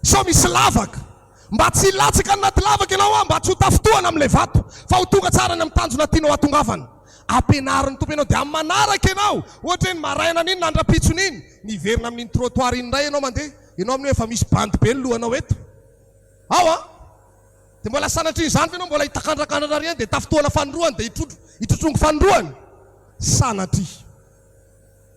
sao misy lavaka. Mba tsy hilatsaka any anaty lavaka ianao mba tsy ho tafintohana amin'ilay vato fa ho tonga tsara any amin'ny tanjona tianao hatongavana. Ampianarin'ny Tompo ianao dia amin'ny manaraka ianao. Ohatra hoe ny marainan'iny na ny rampitson'iny, miverina amin'iny trottoir iny indray ianao mandeha. Ianao amin'io efa misy bandy be ny lohanao eto. Ao an! Dia mbola sanatrian'izany ve ianao mbola hitakandrakandrana ary eny dia tafintohana fanindroany dia hitrotro hitrotrongo fanindroany? Sanatria.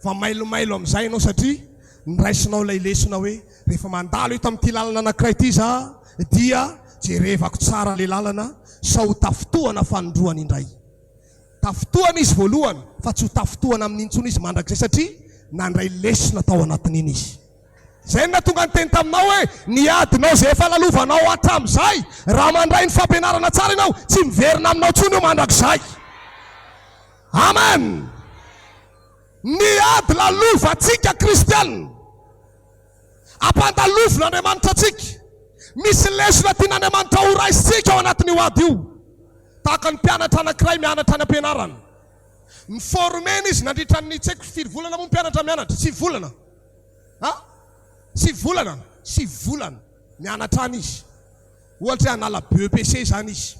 Fa mailomailo amin'izay ianao satria noraisinao ilay lesona hoe rehefa mandalo eto amin'ity lalana anankiray ity za dia jerevako tsara ilay lalana sao ho tafintohana fanindroany indray. Tafintohana izy voalohany fa tsy ho tafintohana aminy intsony izy mandrakizay satria nandray lesona tao anatin'iny izy. Izay no nahatonga niteny taminao hoe ny adinao izay efa lalovanao hatramin'izay, raha mandray ny fampianarana tsara ianao, tsy miverina aminao intsony io mandrakizay. Amen! Ny ady lalovantsika kristiana, ampandalovin'Andriamanitra antsika. Misy lesona tian'Andriamanitra horaisintsika ao anatin'io ady io. Tahaka ny mpianatra anankiray mianatra any am-pianarana. Ni-former-na izy nandritra ny tsy haiko firy volana moa ny mpianatra mianatra, sivy volana. A! Sivy volana? Sivy volana mianatra any izy. Ohatra hoe hanala BEPC izany izy.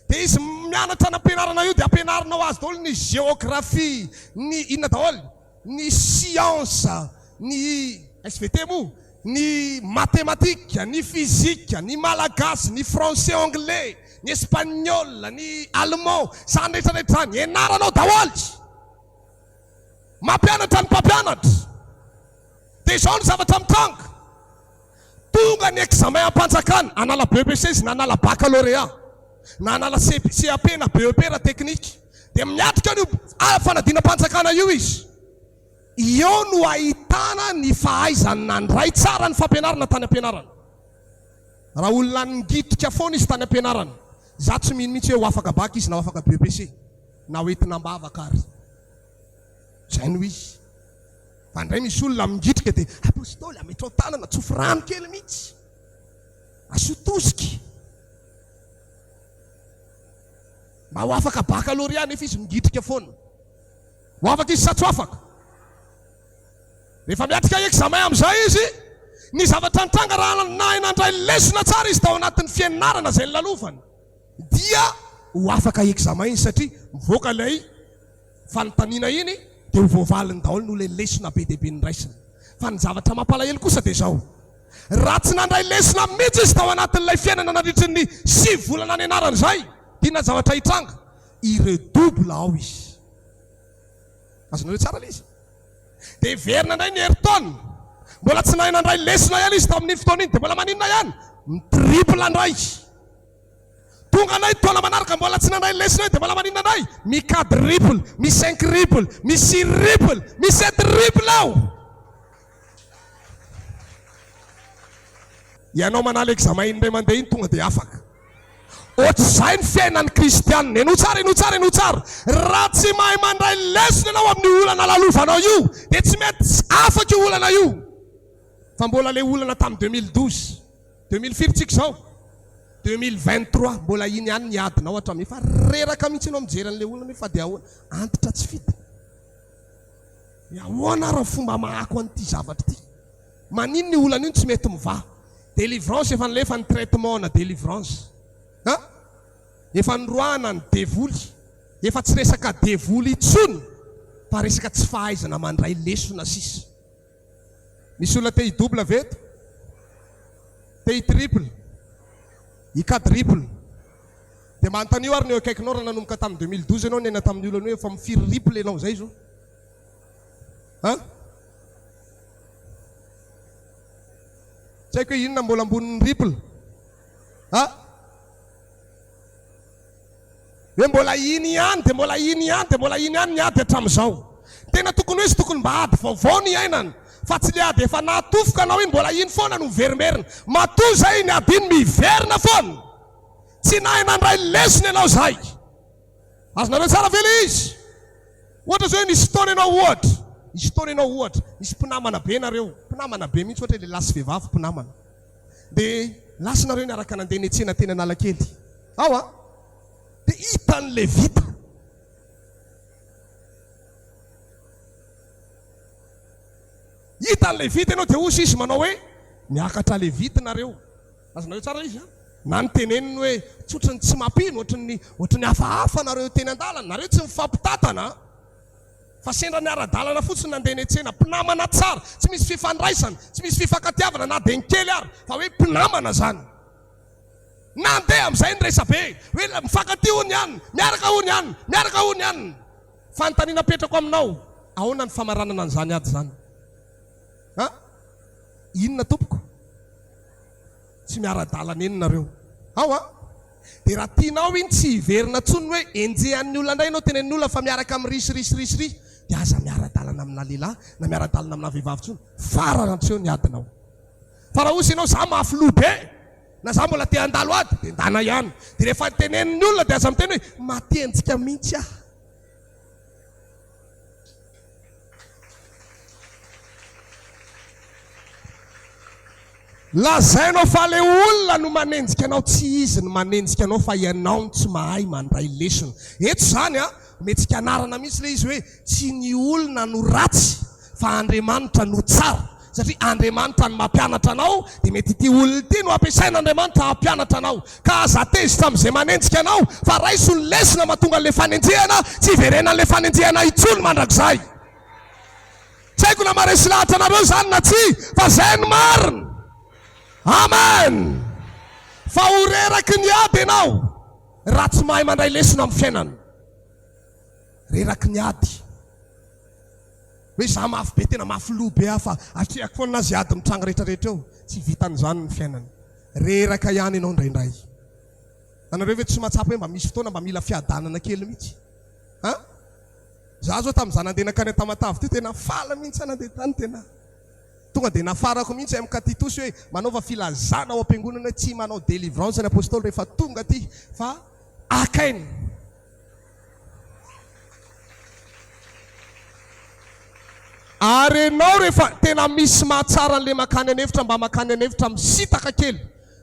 Dia izy mianatra any am-pianarana io dia ampianarina ho azy daholo ny géographie, ny inona daholo? Ny siansa, ny SVT moa, ny mathématique, ny physique, ny malagasy, ny français anglais, ny espagnol, ny allemand, izany rehetra rehetra izany ianarana ao daholo. Mampianatra ny mpampianatra. Dia izao ny zavatra mitranga. Tonga ny examen am-panjakana, hanala BEPC izy na hanala baccalauréat, na hanala CAP na BEP raha teknika. Dia miatrika an'io fanadinam-panjakana io izy. Eo no ahitana ny fahaizany nandray tsara ny fampianarana tany am-pianarana. Raha olona ngitrika foana izy tany am-pianarana, izaho tsy mino mihitsy hoe ho afaka bac izy na ho afaka BEPC. na ho entina am-bavaka ary. Izay no izy. Fa indray misy olona mingitrika dia Apostoly ametrao tanana, tsofy rano kely mihitsy. Asio tosika. Mba ho afaka baccalauréat nefa izy mingitrika foana. Ho afaka izy sa tsy ho afaka? Rehefa miatrika examen amin'izay izy, ny zavatra nitranga raha nahay nandray lesona tsara izy tao anatin'ny fianarana izay nolalovany. dia ho afaka examen izy satria mivoaka ilay fanontaniana iny dia ho voavaliny daholo noho ilay lesona be dia be noraisiny. Fa ny zavatra mampalahelo kosa dia izao, raha tsy nandray lesona mihitsy izy tao anatin'ilay fiainana nandritry ny sivy volana nianarany izay, dia inona ny zavatra hitranga? Hi-redouble ao izy. Azonareo tsara ilay izy? Dia hiverina indray ny herintaona. Mbola tsy nahay nandray lesona ihany izy tamin'iny fotoana iny, dia mbola maninona ihany? Mi-triple indray. Tonga indray taona manaraka mbola tsy nandray lesona io dia mbola maninona indray? Mi quadruple, mi cinquruple, mi sixruple, mi septriple ao! Ianao manala examen indray mandeha iny tonga dia afaka. Ohatr'izay ny fiainan'ny kristianina. Henoy tsara, henoy tsara, henoy tsara. Raha tsy mahay mandray lesona ianao amin'io olana lalovanao io dia tsy mety afaka io olana io. Fa mbola ilay olana tamin'ny 2012. 2000 firy tsika izao? 2023 mbola iny ihany ny adinao hatramin'ny efa reraka mihitsy ianao mijery an'ilay olana hoe fa dia ahoana? Antitra tsy fidiny. Hoe ahoana ary ny fomba hamahako an'ity zavatra ity? Maninona io olana io no tsy mety mivaha? Délivrance efa nilefa ny traitement na délivrance. Ha? Efa noroahana ny devoly. Efa tsy resaka devoly intsony fa resaka tsy fahaizana mandray lesona sisa. Misy olona te hi-double ve eto? Te hi-triple? Hi-quadruple? Dia mba anontanio ary ny eo akaikinao raha nanomboka tamin'ny 2012 ianao niaina tamin'ny olana io efa mifiry riple ianao izay izao? An? Tsy haiko hoe inona mbola ambonin'ny riple? An? Hoe mbola iny ihany dia mbola iny ihany dia mbola iny ihany ny ady hatramin'izao. Tena tokony hoe izy tokony mba ady vaovao ny iainany fa tsy le ady efa nahatofoka anao iny mbola iny foana no miverimberina. Matoa izay iny ady iny miverina foana. Tsy nahay nandray lesona ianao izay. Azonareo tsara ve le izy? Ohatra izao hoe nisy fotoana ianao ohatra, nisy fotoana ianao ohatra, nisy mpinamana be nareo, mpinamana be mihitsy ohatra hoe lehilahy sy vehivavy mpinamana. Dia lasa nareo niaraka nandeha niantsena teny Analakely. Ao an! Dia hitan'ny Levita. Hitan'ny Levita ianao dia hozy izy manao hoe, Miakatra Levita nareo. Azonareo tsara ilay izy an? Na ny teneniny hoe, tsy ohatran'ny tsy mampino, ohatran'ny ohatran'ny hafahafa nareo teny an-dalana, nareo tsy mifampitantana an! Fa sendra niara-dalana fotsiny nandeha niantsena, mpinamana tsara, tsy misy fifandraisana, tsy misy fifankatiavana na dia ny kely ary, fa hoe mpinamana izany. Nandeha amin'izay ny resabe hoe mifankatia hono ihany, miaraka hono ihany, miaraka hono ihany. Fanontaniana apetrako aminao, ahoana ny famaranana an'izany ady izany? Ha? Inona tompoko? Tsy miara-dalana eny nareo. Ao an! Dia raha tianao iny tsy hiverina intsony hoe enjehan'ny olona indray ianao tenenin'ny olona fa miaraka amin'ny ry sy ry sy ry sy ry dia aza miara-dalana amina lehilahy na miara-dalana amina vehivavy intsony. Farany hatreo ny adinao. Fa raha osa ianao za mafy loha be na za mbola te handalo ady dia ndana ihany. Dia rehefa tenenin'ny olona dia aza miteny hoe matenjika mihitsy aho. Lazainao fa le olona no manenjika anao, tsy izy no manenjika anao fa ianao no tsy mahay mandray lesona. Eto izany an, omentsika anarana mihitsy le izy hoe tsy ny olona no ratsy fa Andriamanitra no tsara. Satria Andriamanitra no mampianatra anao dia mety ity olona ity no ampiasain'Andriamanitra hampianatra anao. Ka aza tezitra amin'izay manenjika anao fa raiso ny lesona mahatonga an'ilay fanenjehana tsy hiverenan'ilay fanenjehana intsony mandrakizay. Tsy haiko na maharesy lahatra anareo izany na tsia fa izay no marina. Amen! Fa ho reraky ny ady ianao raha tsy mahay mandray lesona amin'ny fiainana. Reraky ny ady. Hoe za mafy be, tena mafy loha be aho fa atrehako foana na ze ady mitranga rehetra rehetra eo. Tsy vitan'izany ny fiainana. Reraka ihany ianao indraindray. Anareo ve tsy mahatsapa hoe mba misy fotoana mba mila fiadanana kely mihitsy? An? Za zao tamin'izaho nandeha nankany Tamatave teo tena faly mihitsy aho nandeha tany tena tonga dia nafarako mihitsy MK Titosy hoe manaova filazana ao am-piangonana hoe tsy manao délivrance ny apostoly rehefa tonga aty fa akaina. Ary enao rehefa tena misy mahatsara an'le makany an'efitra mba makany an'efitra misitaka kely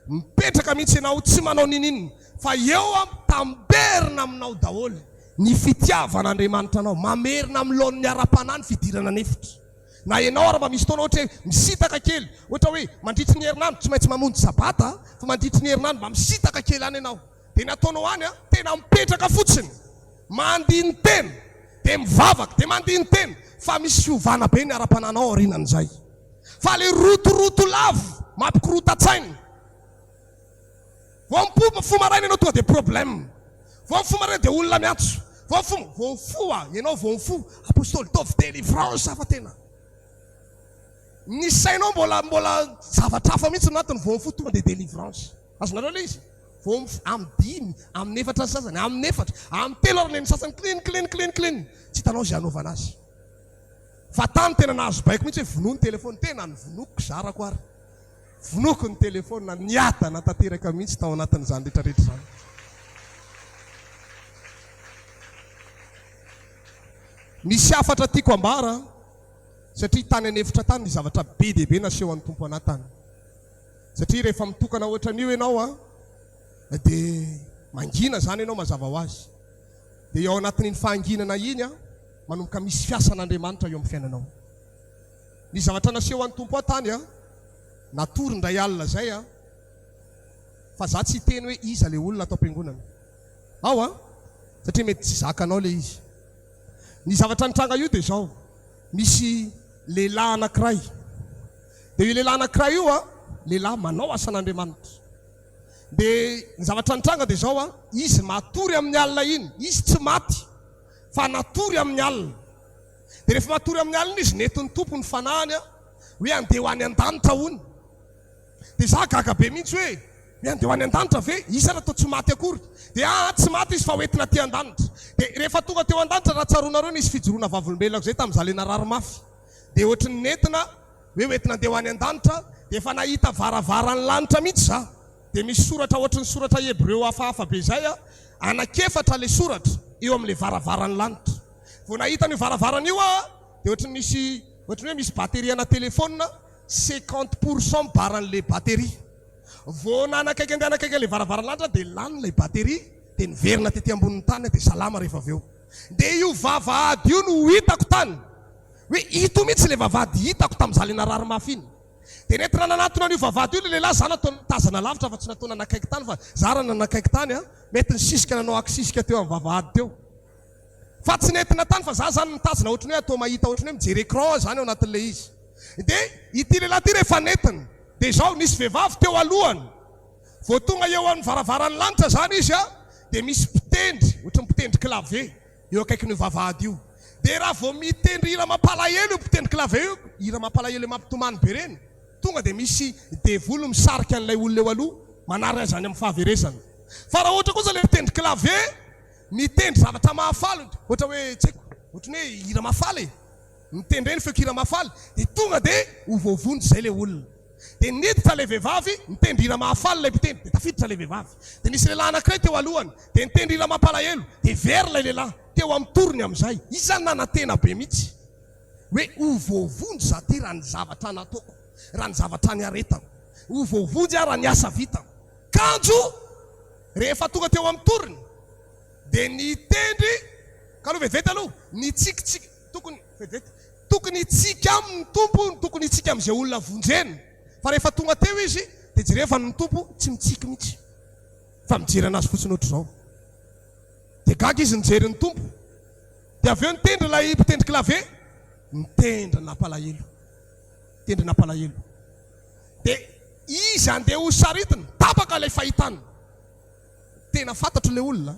mipetraka mihitsy enao tsy manao ninininona fa eo an mitamberina aminao daholo ny fitiavan'Andriamanitra anao, mamerina amin'ny laoniny ara-panahy ny fidirana an'efitra. Na enao ary mba misy fotoana ohatra hoe misitaka kely, ohatra hoe mandritry ny herinandro, tsy maintsy mamonjy sabata fa mandritry ny herinandro mba misitaka kely any enao. Dia ny ataonao any an, tena mipetraka fotsiny, mandini-tena, dia mivavaka, dia mandini-tena, fa misy fiovana be ny ara-panahinao aorianan'izay. Fa ilay rotoroto lava, mampikorontan-tsaina. Vao mifoha maraina ianao tonga dia problème. Vao mifoha maraina dia olona miantso. Vao mifoha, vao mifoha ianao vao mifoha, Apostoly Dove délivrance fa tena. Ny sainao mbola mbola zavatra hafa mihitsy no anatiny, vao mifoha tonga dia délivrance. Azonareo ilay izy? Vao mifoha amin'ny dimy, amin'ny efatra ny sasany, amin'ny efatra, amin'ny telo ary ny sasany klin klin klin klin. Tsy hitanao izay hanaovana azy. Fa tany tena nahazo baiko mihitsy hoe vonoa ny telephone, tena novonoiko zarako ary. Vonoiko ny telephone, niadana tanteraka mihitsy tao anatin'izany rehetra rehetra izany. Misy hafatra tiako ambara satria tany an'efitra tany ny zavatra be dia be nasehon'ny Tompo anah tany. Satria rehefa mitokana ohatran'io ianao an, dia mangina izany ianao mazava ho azy. Dia ao anatin'iny fahanginana iny an, manomboka misy fiasan'Andriamanitra eo amin'ny fiainanao. Ny zavatra nasehon'ny Tompo ahy tany an, natory indray alina izay an, fa za tsy hiteny hoe iza ilay olona ato am-piangonana. Ao an, satria mety tsy zakanao ilay izy. Ny zavatra nitranga io dia izao, misy lehilahy anankiray, dia io lehilahy anankiray io an, lehilahy manao asan'Andriamanitra. Dia ny zavatra nitranga dia izao an, izy matory amin'ny alina iny, izy tsy maty fa natory amin'ny alina. Dia rehefa matory amin'ny alina izy, nentin'ny Tompo ny fanahiny an, hoe andeha ho any an-danitra hono. Dia za gaga be mihitsy hoe, hoe andeha ho any an-danitra ve? Izy ary toa tsy maty akory. Dia aa tsy maty izy fa ho entina aty an-danitra. Dia rehefa tonga teo an-danitra, raha tsaroanareo nisy fijoroana vavolombelona izay tamin'izaho ilay narary mafy. Dia ohatry ny nentina hoe ho entina andeha ho any an-danitra, dia efa nahita varavaran'ny lanitra mihitsy za. Dia misy soratra ohatry ny soratra hebreo hafahafa be izay, anankiefatra ilay soratra eo amin'ilay varavaran'ny lanitra. Vao nahita an'io varavarana io aho dia ohatry ny misy ohatry ny hoe misy batterie ana telephone 50 pour cent mibaran'ilay batterie. Vao nanakaiky andeha hanakaiky an'ilay varavaran'ny lanitra aho dia lany ilay batterie dia niverina tety ambonin'ny tany aho dia salama rehefa avy eo. Dia io vavahady io no hitako tany. Hoe ito mihitsy ilay vavahady hitako tamin'izaho ilay narary mafy iny. Dia nentina nanatona an'io vavahady io ilay lehilahy, izaho natao nitazana lavitra fa tsy natao nanakaiky tany fa izaho raha nanakaiky tany an, mety nisisika nanao akisisika teo amin'ny vavahady teo. Fa tsy nentina tany fa za zany mitazona ohatry ny hoe atao mahita ohatry ny hoe mijery écran aho zany ao anatin'ilay izy. Dia ity lehilahy ity rehefa nentina dia izao nisy vehivavy teo alohany. Vao tonga eo amin'ny varavaran'ny lanitra izany izy dia misy mpitendry, ohatry ny mpitendry clavier, eo akaikin'io vavahady io. Dia raha vao mitendry hira mampalahelo io mpitendry clavier io, hira mampalahelo ilay mampitomany be ireny, tonga dia misy devoly misarika an'ilay olona eo aloha, manary azy any amin'ny fahaverezana. Fa raha ohatra kosa ilay mpitendry clavier mitendry zavatra mahafaly, ohatra hoe tsy haiko, ohatry ny hoe hira mahafaly e, mitendry ireny feon-kira mahafaly, dia tonga dia ho voavonjy izay ilay olona. Dia niditra ilay vehivavy, nitendry hira mahafaly ilay mpitendry, dia tafiditra ilay vehivavy. Dia nisy lehilahy anankiray teo alohany, dia nitendry hira mampalahelo, dia very ilay lehilahy, teo amin'ny torony amin'izay. Izy izany nanantena be mihitsy hoe ho voavonjy za ty raha ny zavatra nataoko, raha ny zavatra niaretako. Ho voavonjy aho raha ny asa vitako. Kanjo rehefa tonga teo amin'ny torony, dia nitendry, ka aloha vetivety aloha, nitsikitsiky, tokony, vetivety, Tokony hitsiky aminy ny Tompo no tokony hitsiky amin'izay olona vonjena. Fa rehefa tonga teo izy dia jereo fa ny Tompo tsy mitsiky mihitsy fa mijery anazy fotsiny ohatr'izao. Dia gaga izy nijery ny Tompo. Dia avy eo nitendry ilay mpitendry clavier, nitendry nampalahelo. Nitendry nampalahelo. Dia izy andeha ho saritiny, tapaka ilay fahitana. Tena fantatro ilay olona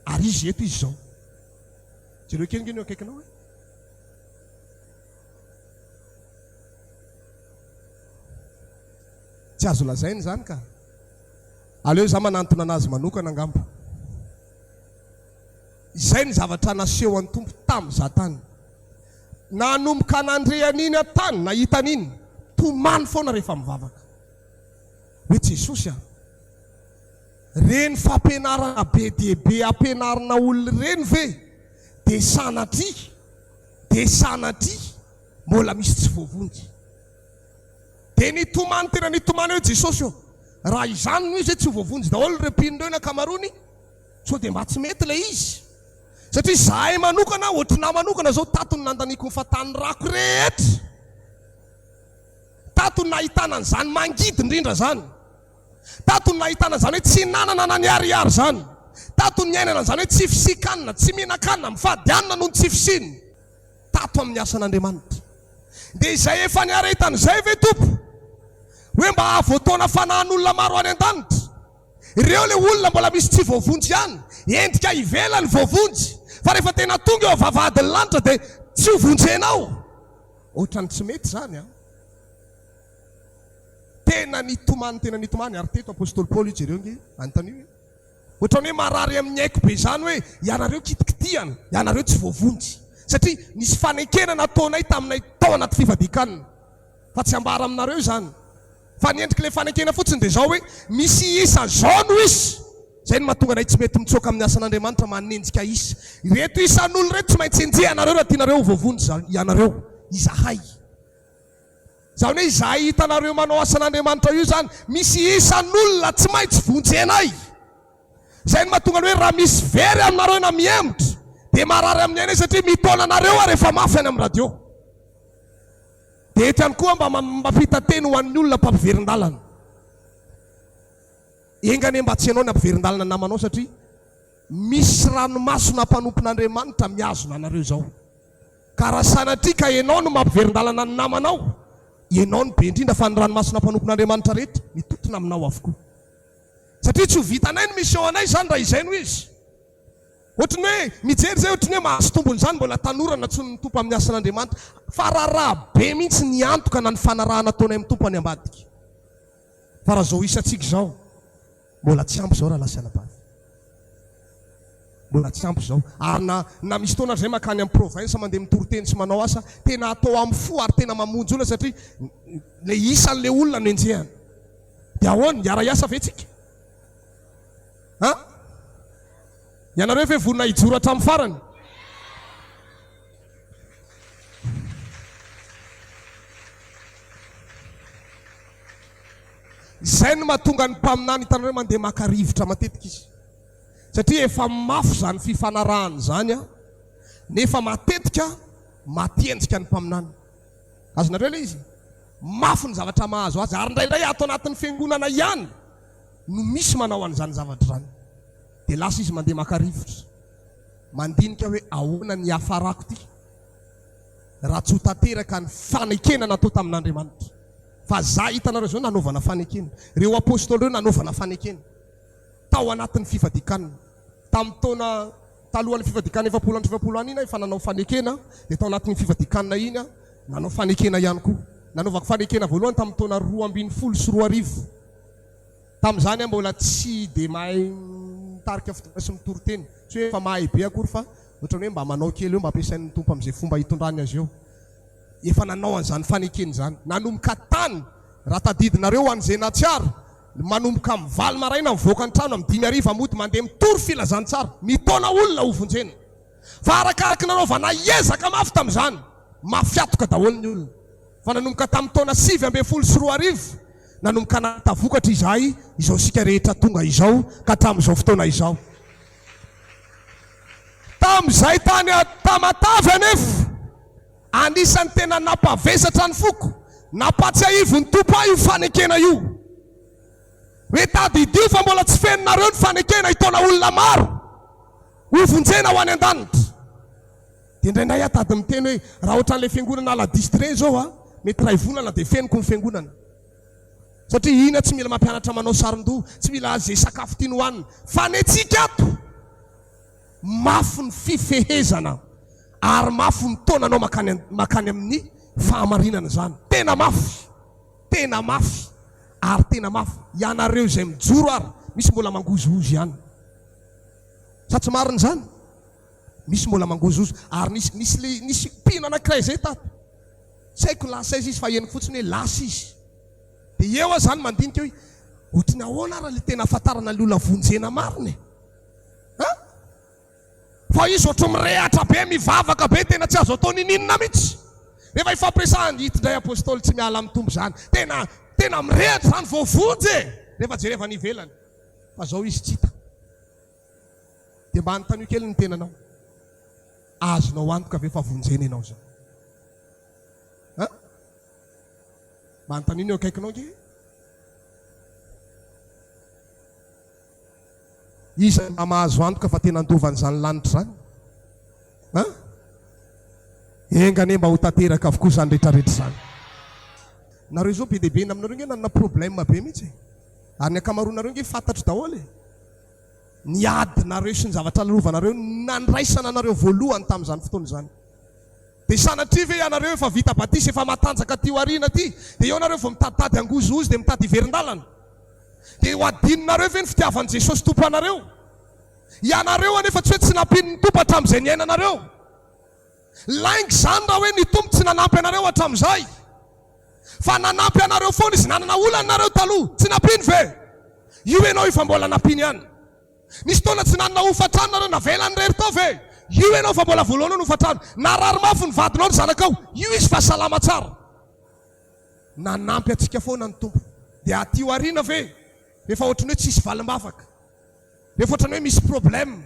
ary izy eto izy izao. Jereo kely nge ny eo akaikinao e. Tsy azo lazaina izany ka. Aleo za manantona anazy manokana angamba. Izay ny zavatra naseho an'ny Tompo tamin'izaho tany. Nanomboka nandre an'iny aho tany, nahita an'iny, tomany foana rehefa mivavaka. Hoe Jesosy a! Reny fampianarana be dia be ampianarina olona ireny ve dia sanatria dia sanatria mbola misy tsy voavonjy? Dia nitomany tena nitomany hoe Jesosy ô, raha izany no izy hoe tsy ho voavonjy daholo ireo mpino ireo ny ankamaroany, sao dia mba tsy mety ilay izy? Satria izahay manokana, ohatrinà manokana izao tato no nandaniako ny fatan'ny rako rehetra, tato no nahitana an'izany mangidy indrindra izany. Tato no nahitana izany hoe tsy nanana na niharihary izany. Tato no niainana an'izany hoe tsy fisian-kanina, tsy mihinan-kanina, mifady hanina noho ny tsy fisiany. Tato amin'ny asan'Andriamanitra. Dia izay efa niaretana izay ve Tompo? Hoe mba hahavoataona fanahin'olona maro any an-danitra? Ireo ilay olona mbola misy tsy voavonjy ihany. Endrika ivelany voavonjy. Fa rehefa tena tonga eo vavahadin'ny lanitra dia tsy ho vonjenao. Ohatran'ny tsy mety izany an! Tena nitomany tena nitomany ary teto Apostoly Paoly io jereo nge anontanio e. Ohatran'ny hoe marary amin'ny aiko be izany hoe ianareo kitikitihana, ianareo tsy voavonjy. Satria nisy fanekena nataonay taminay tao anaty fifadian-kanina. Fa tsy ambara aminareo izany. Fa ny endrik'ilay fanekena fotsiny dia izao hoe misy isa izao no isa. Izay no mahatonga anay tsy mety mitsoaka amin'ny asan'Andriamanitra manenjika isa. Ireto isan'olona ireto tsy maintsy enjehanareo raha tianareo ho voavonjy ianareo. Izahay. Izany hoe izahay hitanareo manao asan'Andriamanitra io izany, misy isan'olona tsy maintsy vonjenay. Izay no mahatonga ny hoe raha misy very aminareo na mihemotra dia marary amin'ny ainay satria mitaona anareo aho rehefa mafy any amin'ny radio. Dia eto ihany koa mba mampita teny ho an'ny olona mpampiverin-dalana. Enga anie mba tsy ianao ny hampiverin-dalana ny namanao satria misy ranomasona mpanompon'Andriamanitra mihazona anareo izao. Ka raha sanatria ka ianao no mampiverin-dalana ny namanao, ianao no be indrindra fa ny ranomasina mpanompon'Andriamanitra rehetra mitotona aminao avokoa. Satria tsy ho vitanay ny mission anay izany raha izay no izy. Ohatry ny hoe mijery izay ohatry ny hoe mahazo tombony izany mbola tanora nantsoin'ny Tompo amin'ny asan'Andriamanitra. Fa raharaha be mihitsy ny antoka na ny fanarahana ataonay amin'ny Tompo any ambadika. Fa raha izao isantsika izao, Mbola tsy ampy izao rahalahy sy anabavy. Mbola tsy ampy izao. Ary na na misy fotoana aza zay mankany amin'ny province mandeha mitory teny sy manao asa, tena atao amin'ny fo ary tena mamonjy olona satria le isan'le olona no enjehana. Dia ahoana? Hiara-hiasa ve tsika? An? Ianareo ve vonona hijoro hatramin'ny farany? Izay no mahatonga ny mpaminany hitanareo mandeha maka rivotra matetika izy. Satria efa mafy izany fifanarahana izany an, nefa matetika maty endrika ny mpaminany. Azonareo ilay izy? Mafy ny zavatra mahazo azy ary indraindray ato anatin'ny fiangonana ihany no misy manao an'izany zavatra izany. Dia lasa izy mandeha maka rivotra. Mandinika hoe ahoana ny hiafarako ity raha tsy ho tanteraka ny fanekena natao tamin'Andriamanitra. Fa za hitanareo zao nanaovana fanekena. Ireo apostoly ireo nanaovana fanekena. Tao anatin'ny fifadian-kanina. Tamin'ny taona talohan'ny fifadian-kanina 40 andro 40 any iny aho efa nanao fanekena, dia tao anatin'iny fifadian-kanina iny aho nanao fanekena ihany koa. Nanaovako fanekena voalohany tamin'ny taona 2012. Tamin'izany aho mbola tsy dia mahay mitarika fotoana sy mitory teny. Tsy hoe efa mahay be akory fa ohatran'ny hoe mba manao kely eo, mba ampiasain'ny Tompo amin'izay fomba hitondrany azy eo. Efa nanao an'izany fanekena izany. Nanomboka tany, raha tadidinareo ho an'izay nahatsiaro, manomboka amin'ny valo maraina mivoaka ny trano, amin'ny dimy hariva mody mandeha mitory filazantsara, mitaona olona hovonjena. Fa arakaraky nanaovana ezaka mafy tamin'izany, mafy hatoka daholo ny olona. Fa nanomboka tamin'ny taona 2019, nanomboka nahita vokatra izahay, izao isika rehetra tonga izao ka hatramin'izao fotoana izao. Tamin'izay tany Tamatave anefa, anisan'ny tena nampavesatra ny foko, nampatsiahivin'ny Tompo ahy io fanekena io. Hoe tadidio fa mbola tsy fenonareo ny fanekena hitaona olona maro hovonjena ho any an-danitra. Dia indraindray aho tady miteny hoe raha ohatran'ilay fiangonana à la distrait izao a, mety iray volana dia fenoko ny fiangonana. Satria iny aho tsy mila mampianatra manao saron-doha, tsy mila izay sakafo tiany hohanina. Fa ny antsika ato, mafy ny fifehezana ary mafy mitaona anao mankany mankany amin'ny fahamarinana izany. Tena mafy, tena mafy ary tena mafy. Ianareo izay mijoro ary misy mbola mangozohozo ihany. Sa tsy marina izany? Misy mbola mangozohozo ary nisy nisy le nisy mpino anankiray izay tato. Tsy haiko lasa aiza izy fa henoko fotsiny hoe lasa izy. Dia eo aho izany mandinika hoe ohatry ny ahoana ary ilay tena ahafantarana ny olona vonjena marina e? An? Fa izy ohatry mirehatra be, mivavaka be, tena tsy azo atao ninininona mihitsy. Rehefa ifampiresahana, ito indray apostoly tsy miala amin'ny Tompo izany. Tena tena mirehatra izany voavonjy e! Rehefa jereva any ivelany. Fa izao izy tsy hita. Dia mba anontanio kely ny tenanao. Azonao antoka ve fa vonjena ianao izao? An? Mba anontanio ny eo akaikinao ange. Iza mba mahazo antoka fa tena handova an'izany lanitra izany? An? Enga anie mba ho tanteraka avokoa izany rehetrarehetra izany. Nareo izao be dia be aminareo ange nanana problème be mihitsy e. Ary ny ankamaroanareo ange fantatro daholo e. Ny adinareo sy ny zavatra lalovanareo nandraisana anareo voalohany tamin'izany fotoana izany. Dia sanatria ve ianareo efa vita batisa, efa matanjaka aty aoriana aty, dia eo nareo vao mitaditady hangozohozo dia mitady hiverin-dalana? Dia ho adinonareo ve ny fitiavan'i Jesosy Tompo anareo? Ianareo anefa tsy hoe tsy nampian'ny Tompo hatramin'izay niainanareo. Lainga izany raha hoe ny Tompo tsy nanampy anareo hatramin'izay. Fa nanampy anareo foana Izy. Nanana olana nareo taloha, tsy nampiany ve? Io ianao efa mbola nampiany ihany. Nisy fotoana tsy nanana hofantrano nareo, navelany irery tao ve? Io ianao fa mbola voalohany ny hofantrano. Narary mafy ny vadinao, ny zanakao. Io izy fa salama tsara. Nanampy antsika foana ny Tompo. Dia aty aoriana ve? Efa ohatran'ny hoe tsisy valim-bavaka. Efa ohatran'ny hoe misy problème.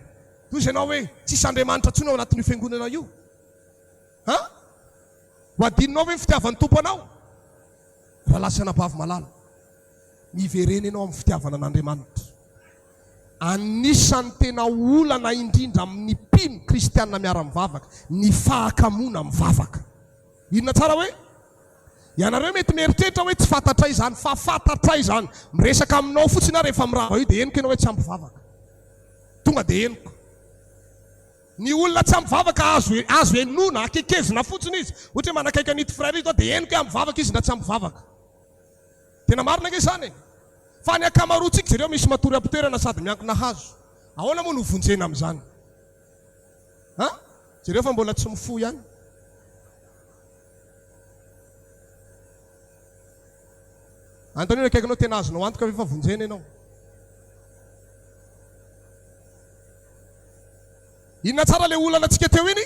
Toy izy ianao hoe tsisy Andriamanitra intsony ao anatin'io fiangonana io. An? Ho adinonao ve ny fitiavan'ny Tompo anao? Rahalahy sy anabavy malala, miverena ianao amin'ny fitiavana an'Andriamanitra. Anisan'ny tena olana indrindra amin'ny mpino kristiana miara-mivavaka ny fahakamoana mivavaka. Inona tsara hoe? Ianareo mety mieritreritra hoe tsy fantatray izany, fa fantatray izany. Miresaka aminao fotsiny aho rehefa mirava io dia henoko ianao hoe tsy ampy vavaka. Tonga dia henoko. Ny olona tsy ampy vavaka azo azo henoina, akekezina fotsiny izy. Ohatra hoe manakaiky an'ito frère ito aho dia henoko hoe ampy vavaka izy na tsy ampy vavaka. Tena marina ange izany e! Fa ny ankamaroantsika jereo misy matory am-pitoerana sady miankina hazo. Ahoana moa no vonjena amin'izany? An? Jereo fa mbola tsy mifoha ihany. Antonio akaikinao tena azonao antoka ve fa vonjena ianao? Inona tsara le olana tsika teo iny?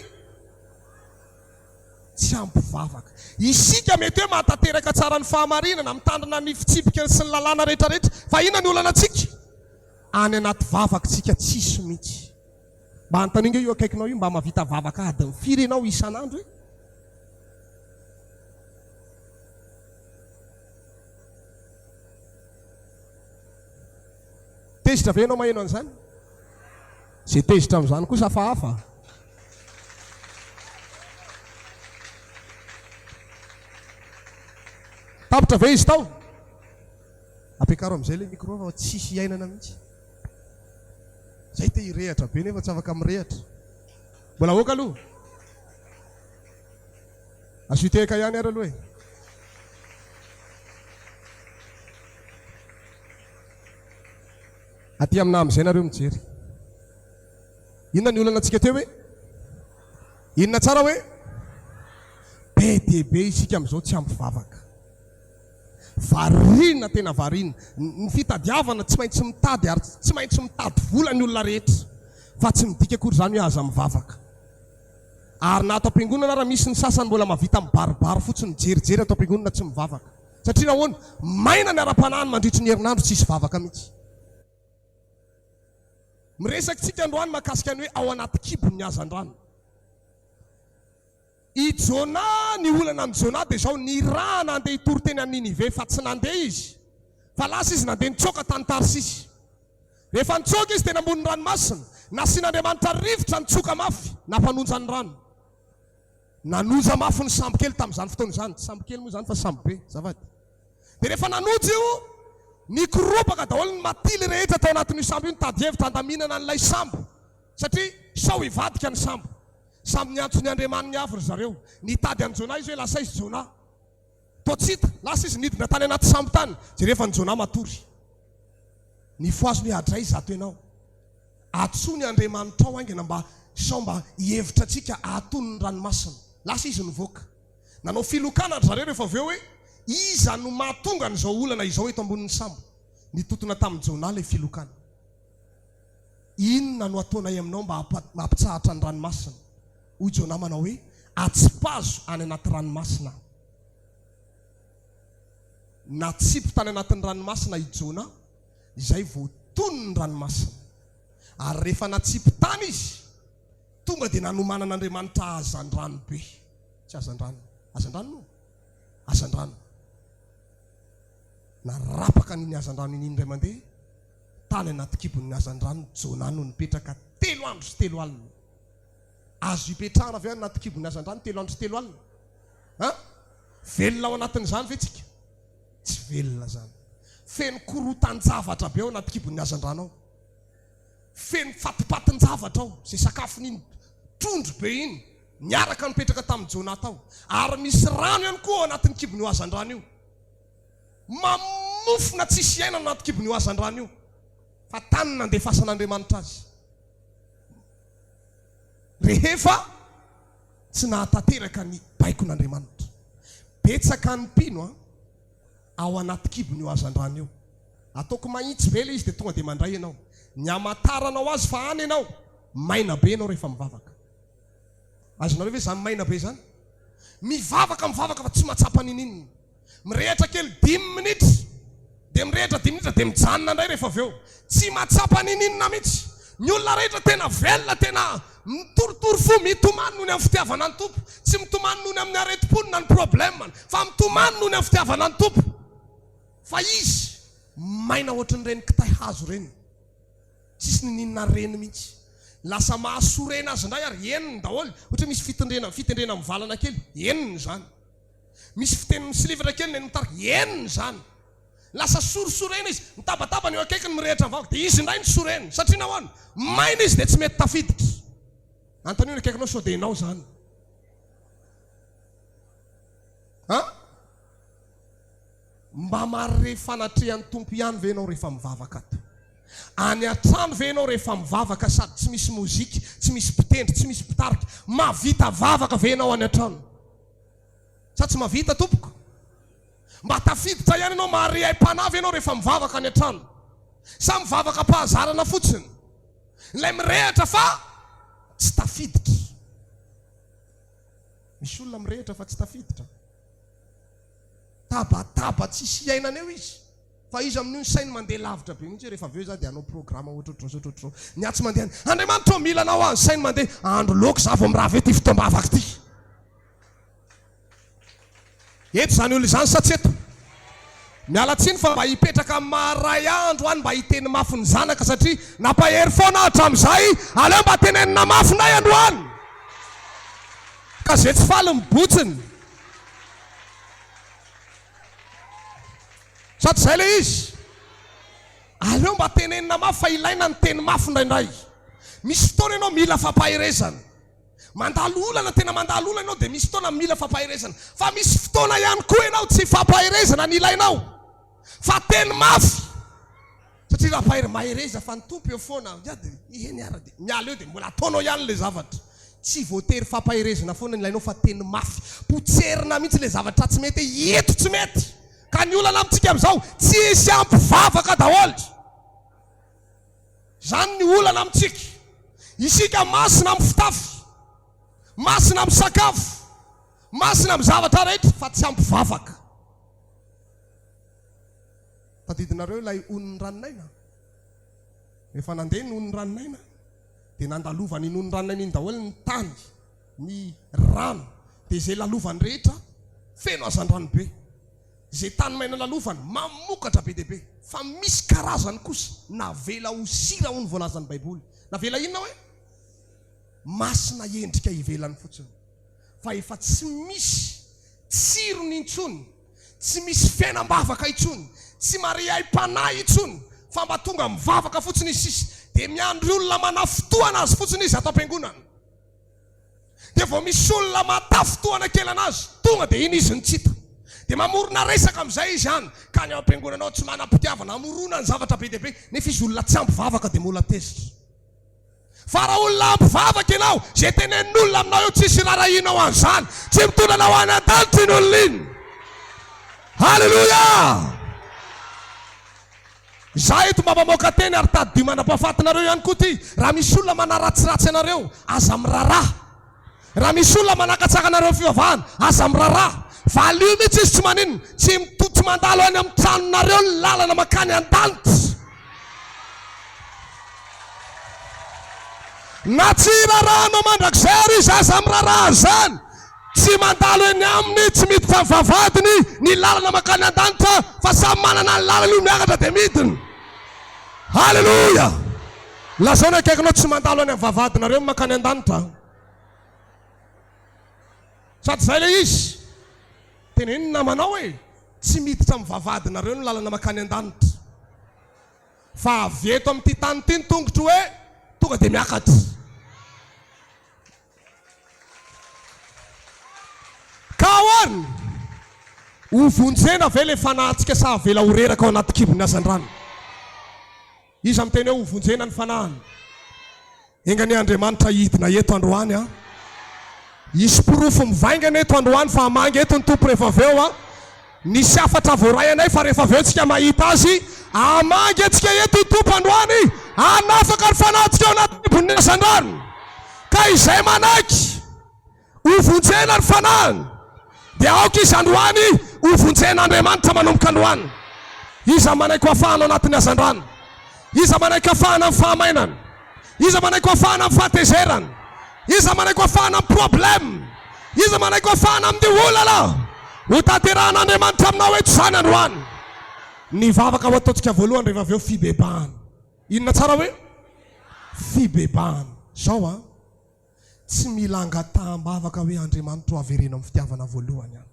Tsy ampy vavaka. Isika mety hoe mahatanteraka tsara ny fahamarinana, mitandrina ny fitsipika sy ny lalàna rehetra rehetra, fa inona ny olana tsika? Any anaty vavaka tsika tsisy mihitsy. Mba anontanio nge io akaikinao io mba mahavita vavaka adiny firy ianao isan'andro e? Tezitra ve ianao maheno an'izany? Izay tezitra amin'izany kosa hafahafa. Tapitra ve izy tao? Ampiakaro amin'izay ilay micro fa tsisy iainana mihitsy. Zay te hirehatra be nefa tsy afaka mirehatra. Mbola aoka aloha. Asio tehaka ihany ary aloha e. Aty amina amin'izay nareo mijery. Inona ny olana antsika teo hoe? Inona tsara hoe? Be dia be isika amin'izao tsy ampy vavaka. Variana tena variana. Ny fitadiavana tsy maintsy mitady ary tsy maintsy mitady vola ny olona rehetra. Fa tsy midika akory izany hoe aza mivavaka. Ary na ato am-piangonana ara misy ny sasany mbola mahavita mibaribary fotsiny mijerijery ato am-piangonana tsy mivavaka. Satria nahoana? Maina ny ara-panahiny mandritry ny herinandro tsisy vavaka mihitsy. Miresaka isika androany mahakasika ny hoe ao anaty kibon'ny hazandrano. I Jonah, ny olana amin'i Jonah dia izao, nirahana handeha hitory teny any Ninive fa tsy nandeha izy, fa lasa izy nandeha nitsoaka tany Tarsisy. Rehefa nitsoaka izy teny ambonin'ny ranomasina, nasian'Andriamanitra rivotra nitsoka mafy, nampanonja ny rano. Nanonja mafy ny sambo kely tamin'izany fotoana izany, tsy sambo kely moa izany fa sambo be, azafady. Dia rehefa nanonja io, nikoropaka daholo ny matily rehetra tao anatin'io sambo io nitady hevitra handaminana an'ilay sambo, satria sao hivadika ny sambo. Samy niantso ny andriamaniny avy ry zareo. Nitady an'i Jonah izy hoe lasa aiza i Jonah. Toa tsy hita. Lasa izy nidina tany anaty sambo tany. Jereo fa ny Jonah matory. Nifohaziny hoe adray izato ianao. Atsoy ny andriamanitrao haingana mba sao mba hihevitra antsika hahatony ny ranomasina. Lasa izy nivoaka. Nanao filokana ry zareo rehefa avy eo hoe iza no mahatonga an'izao olana izao eto ambonin'ny sambo. Nitotona tamin'i Jonah ilay filokana. Inona no hataonay aminao mba hampitsahatra ny ranomasina? Hoy Jonah manao hoe, Atsipazo any anaty ranomasina aho. Natsipy tany anatin'ny ranomasina i Jonah, izay vao tony ny ranomasina. Ary rehefa natsipy tany izy, tonga dia nanomanan'Andriamanitra hazandrano be. Tsy hazandrano. Hazandrano moa? Hazandrano. Narapaka an'iny hazandrano iny indray mandeha. Tany anaty kibon'ny hazandrano Jonah no nipetraka telo andro sy telo alina. Azo ipetrahana ve any anaty kibon'ny hazandrano telo andro sy telo alina? An? Velona ao anatin'izany ve tsika? Tsy velona izany. Feno korotan-javatra be ao anaty kibon'ny hazandrano ao. Feno fatipatin-javatra ao. Izay sakafon'iny trondro be iny niaraka nipetraka tamin'i Jonah tao. Ary misy rano ihany koa ao anatin'ny kibon'io hazandrano io. Mamofona tsisy iainana anaty kibon'io hazandrano io, fa tany nandefasan'Andriamanitra azy. Rehefa tsy nahatanteraka ny baikon'Andriamanitra. Betsaka ny mpino an, ao anaty kibon'io hazandrano io. Ataoko mahitsy be ilay izy dia tonga dia mandray ianao. Ny hamantaranao azy fa any ianao, maina be ianao rehefa mivavaka. Azonareo ve izany maina be izany? Mivavaka mivavaka fa tsy mahatsapa ninininona. Mirehitra kely dimy minitra dia mirehitra dimy minitra dia mijanona indray rehefa avy eo. Tsy mahatsapa ninininona mihitsy. Ny olona rehetra tena velona, tena mitorotoro fo, mitomany noho ny amin'ny fitiavana ny Tompo. Tsy mitomany noho ny amin'ny aretim-pony na ny problème-ny, fa mitomany noho ny amin'ny fitiavana ny Tompo. Fa izy maina ohatran'ireny kitay hazo ireny. Tsisy nininona reny mihitsy. Lasa mahasorena azy indray ary henony daholo. Ohatra hoe misy fitondrena fitendrena mivalana kely, henony izany. Misy fiteny misilifatra kely neny mitarika, henony izany. Lasa sorisorena izy, mitabataba ny eo akaikiny mirehitra vahoaka, dia izy indray no sorena. Satria nahoana? Maina izy dia tsy mety tafiditra. Antonio ny akaikinao sao dia ianao izany. An? Mba mahare fanatrehan'ny Tompo ihany ve ianao rehefa mivavaka ato? Any an-trano ve ianao rehefa mivavaka sady tsy misy mozika, tsy misy mpitendry, tsy misy mpitarika? Mahavita vavaka ve ianao any an-trano? Sa tsy mahavita tompoko? Mba tafiditra ihany ianao, mahare aim-panahy ve ianao rehefa mivavaka any an-trano? Sa mivavaka am-pahazarana fotsiny? Ilay mirehatra fa tsy tafiditra. Misy olona mirehitra fa tsy tafiditra. Tabataba tsisy iainana eo izy. Fa izy amin'io ny sainy mandeha lavitra be mihitsy hoe rehefa avy eo za dia hanao programa ohatrohatr'izao sy ohatrohatr'izao. Ny ahy tsy mandeha any. Andriamanitra ô mila anao aho. Ny sainy mandeha andro loaka za vao mirava eo ity fotoam-bavaka ity. Eto izany olona izany sa tsy eto? Miala tsiny fa mba hipetraka amin'ny maha ray ahy androany mba hiteny mafy ny zanaka satria nampahery foana aho hatramin'izay, aleo mba tenenina mafy ndray androany. Ka ze tsy faly mibotsiny. Sa tsy izay ilay izy? Aleo mba tenenina mafy fa ilaina ny teny mafy indraindray. Misy fotoana ianao mila fampaherezana. Mandalo olana, tena mandalo olana ianao dia misy fotoana mila fampaherezana. Fa misy fotoana ihany koa ianao tsy fampaherezana ny ilainao fa teny mafy. Satria raha mpahery mahereza fa ny Tompo eo foana, ya dia eny ara dia miala eo dia mbola ataonao ihany ilay zavatra. Tsy voatery fampaherezana foana ny ilainao fa teny mafy. Potserina mihitsy ilay zavatra tsy mety hoe ito tsy mety. Ka ny olana amintsika amin'izao, tsisy ampy vavaka daholo. Izany ny olana amintsika. Isika masina amin'ny fitafy, masina amin'ny sakafo, masina amin'ny zavatra rehetra fa tsy ampy vavaka. Tadidinareo ilay onin'ny ranon'aina? Rehefa nandeha ny onin'ny ranon'aina dia nandalovan'iny onin'ny ranon'aina iny daholo ny tany, ny rano, dia izay lalovany rehetra feno hazandrano be. Izay tany maina lalovany mamokatra be dia be. Fa misy karazany kosa navela ho sira hoy ny voalazan'ny Baiboly. Navela inona hoe? Masina endrika ivelany fotsiny. Fa efa tsy misy tsirony intsony, tsy misy fiainam-bavaka intsony, tsy mare aim-panahy intsony, fa mba tonga mivavaka fotsiny izy sisa. Dia miandry olona manafotoana azy fotsiny izy ato am-piangonana. Dia vao misy olona mahatafintohana kely anazy, tonga dia iny izy no tsy hita. Dia mamorona resaka amin'izay izy any, ka ny ao am-piangonana ao tsy manam-pitiavana, hamoronany zavatra be dia be, nefa izy olona tsy ampy vavaka dia mbola tezitra. Fa raha olona ampy vavaka ianao, izay tenenin'olona aminao eo tsisy irarahianao an'izany, tsy mitondra anao any an-danitra iny olona iny. Haleloia! Izaho eto mba mamoaka teny ary tadidio mandra-pahafatinareo ihany koa ity, raha misy olona manaratsiratsy anareo, aza miraharaha. Raha misy olona manakatsaka anareo amin'ny fivavahana, aza miraharaha. Valio mihitsy izy tsy maninona. Tsy tsy mandalo any amin'ny tranonareo ny lalana mankany an-danitra. Na tsy irarahanao mandrakizay ary izy, aza miraharaha an'izany. Tsy mandalo eny aminy, tsy miditra amin'ny vavahadiny ny lalana mankany an-danitra, fa samy manana ny lalany io miakatra dia midina. Haleloia! Lazao ny akaikinao tsy mandalo any amin'ny vavahadinareo ny mankany an-danitra. Sady izay ilay izy. Teneno ny namanao hoe tsy miditra amin'ny vavahadinareo ny lalana mankany an-danitra. Fa avy eto amin'ity tany ity ny tongotro hoe tonga dia miakatra. Ka ahoana? Ho vonjena ve ilay fanahintsika sa avela ho reraka ao anaty kibon'ny hazandrano? Iza miteny hoe ho vonjena ny fanahiny? Enga anie Andriamanitra hidina eto androany an! Hisy porofo mivaingana eto androany fa hamangy eto ny Tompo rehefa avy eo an! Nisy hafatra voaray anay fa rehefa avy eo tsika mahita azy, hamangy antsika eto ny Tompo androany, hanafaka ny fanahintsika ao anaty kibon'ny hazandrano. Ka izay manaiky ho vonjena ny fanahiny dia aoka izy androany ho vonjen'Andriamanitra manomboka androany. Iza manaiky ho afahana ao anatin'ny hazandrano? Iza manaiky hafahana amin'ny fahamainana? Iza manaiky ho afahana amin'ny fahatezerana? Iza manaiky ho afahana amin'ny problème? Iza manaiky ho afahana amin'ny olana? Ho tanterahan'Andriamanitra aminao eto izany androany. Ny vavaka ho ataontsika voalohany rehefa avy eo fibebahana. Inona tsara hoe? Fibebahana. Izao an, tsy mila angataham-bavaka hoe Andriamanitra o avereno amin'ny fitiavana voalohany aho.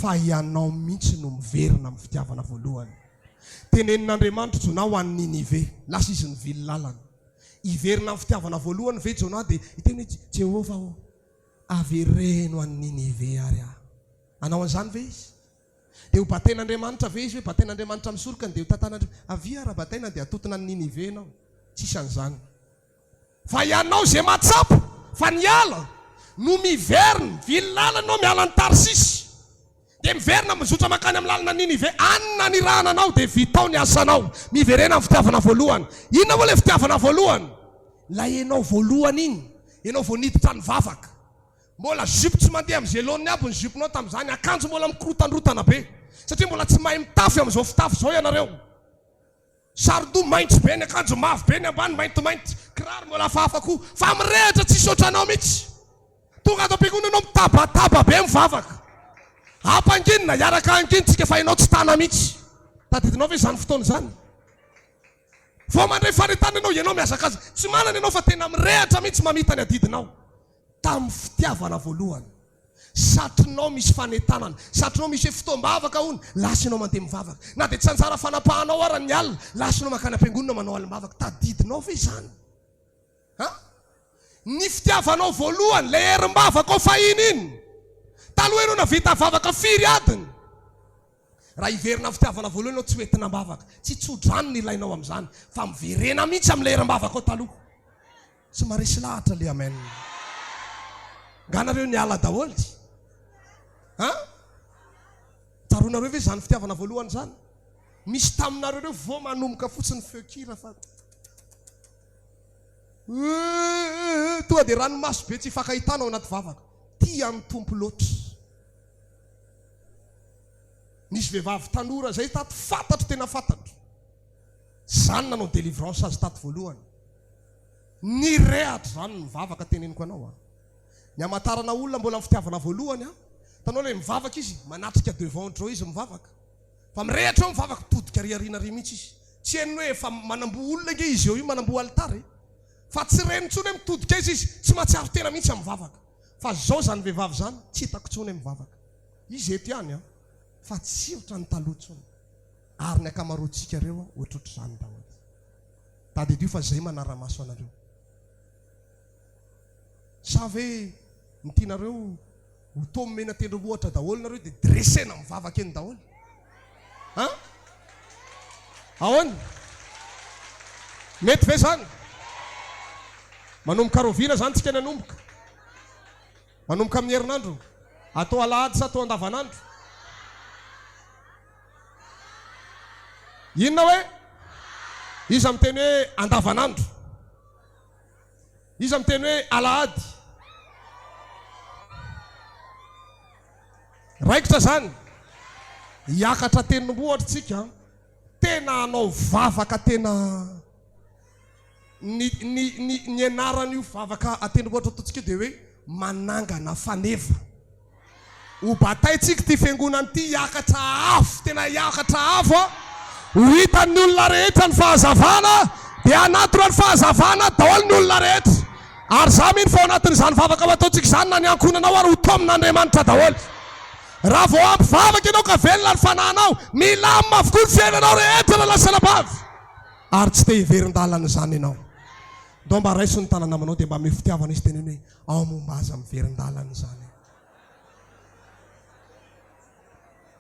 Fa ianao mihitsy no miverina amin'ny fitiavana voalohany. Tenenin'Andriamanitra Jonah ho any Ninive. Lasa izy nivily lalana. Hiverina amin'ny fitiavana voalohany ve Jonah dia hiteny hoe Jehovah ô, avereno any Ninive ary aho. Hanao an'izany ve izy? Dia ho batain'Andriamanitra ve izy hoe batain'Andriamanitra amin'ny sorokany dia ho tantan'Andriamanitra? Avia raha bataina dia hatotona any Ninive ianao. Tsisy an'izany. Fa ianao izay mahatsapa fa niala no miverina, vily lalana ianao miala any Tarsisy, dia miverina mizotra mankany amin'ny lalana Ninive, any no nanirahana anao, dia vitao ny asanao. Miverena amin'ny fitiavana voalohany. Inona moa ilay fitiavana voalohany? Ilay ianao voalohany iny, ianao vao niditra nivavaka. Mbola jupe tsy mandeha amin'ny zeloniny aby ny jupe-nao tamin'izany, akanjo mbola mikorotandrotana be, satria mbola tsy mahay mitafy amin'izao fitafy izao ianareo. Saron-doha maitso be ny akanjo, mavo be ny ambany, maintimainty, kiraro mbola hafahafa koa, fa mirehitra tsisy ohatranao mihitsy. Tonga ato am-piangonana ianao mitabataba be mivavaka. Ampanginina, hiaraka hangina tsika fa ianao tsy tana mihitsy. Tadidinao ve izany fotoana izany? Vao mandray faritany ianao, ianao mihazakazaka. Tsy manana ianao fa tena mirehatra mihitsy mamita ny adidinao. Tamin'ny fitiavana voalohany. Satrinao misy fanentanana, satrinao misy hoe fotoam-bavaka hono, lasa ianao mandeha mivavaka. Na dia tsy anjara fanapahanao ara ny alina, lasa ianao mankany am-piangonana manao alim-bavaka. Tadidinao ve izany? Ha? Ny fitiavanao voalohany, ilay herim-bavakao fahiny iny. Taloha ianao nahavita vavaka firy adiny? Raha hiverina amin'ny fitiavana voalohany ianao, tsy ho entina am-bavaka. Tsy tso-drano no ilainao amin'izany, fa miverena mihitsy amin'ilay herim-bavakao taloha. Tsy maresy lahatra le amen. Nga nareo niala daholo? An? Tsaroanareo ve izany fitiavana voalohany izany? Misy taminareo ireo vao manomboka fotsiny feon-kira fa tonga dia ranomaso be tsy ifankahitana ao anaty vavaka. Tia an'ny Tompo loatra. Nisy vehivavy tanora izay tato fantatro tena fantatro. Zany nanao délivrance azy tato voalohany. Nirehatra zany ny vavaka teneniko anao a. Ny hamantarana olona mbola amin'ny fitiavana voalohany a. Hitanao ilay mivavaka izy, manatrika devant dreo izy mivavaka. Fa mirehatra eo mivavaka, mitodika ary aoriana ary mihitsy izy. Tsy henony hoe efa manamboa olona ange izy eo io, manamboa alitara e. Fa tsy reny intsony hoe mitodika aiza izy, tsy mahatsiaro tena mihitsy amin'ny vavaka. Fa zao zany vehivavy zany, tsy hitako intsony hoe mivavaka. Izy eto ihany an, fa tsy ohatran'ny taloha intsony. Ary ny ankamaroantsika ireo ohatrohatr'izany daholo. Tadidio fa zay manara-maso anareo. Sa ve ny tianareo ho toa omena tendrombohitra daholo nareo dia dressena mivavaka eny daholo? An? Ahoana? Mety ve zany? Manomboka rahoviana zany tsika ny hanomboka? Manomboka amin'ny herinandro? Atao alahady sa atao andavanandro? Inona hoe? Iza miteny hoe andavanandro? Iza miteny hoe alahady? Raikitra izany. Hiakatra tendrombohitra tsika, tena hanao vavaka tena Ny ny ny ny anaran'io vavaka an-tendrombohitra ataontsika io dia hoe manangana faneva. Ho bataintsika ity fiangonana ity hiakatra avo, tena hiakatra avo an! Ho hitan'ny olona rehetra ny fahazavana, dia hanatona ny fahazavana daholo ny olona rehetra. Ary izaho mino fa ao anatin'izany vavaka ho ataontsika izany na ny ankohonanao ary ho taomin'Andriamanitra daholo. Raha vao ampy vavaka ianao ka velona ny fanahinao, milamina avokoa ny fiainanao rehetra rahalahy sy anabavy. Ary tsy te hiverin-dalana izany ianao. Ndao mba raiso ny tanana-namanao dia mba ameo fitiavana izy teneno hoe ao moa mba aza miverin-dalana izany e.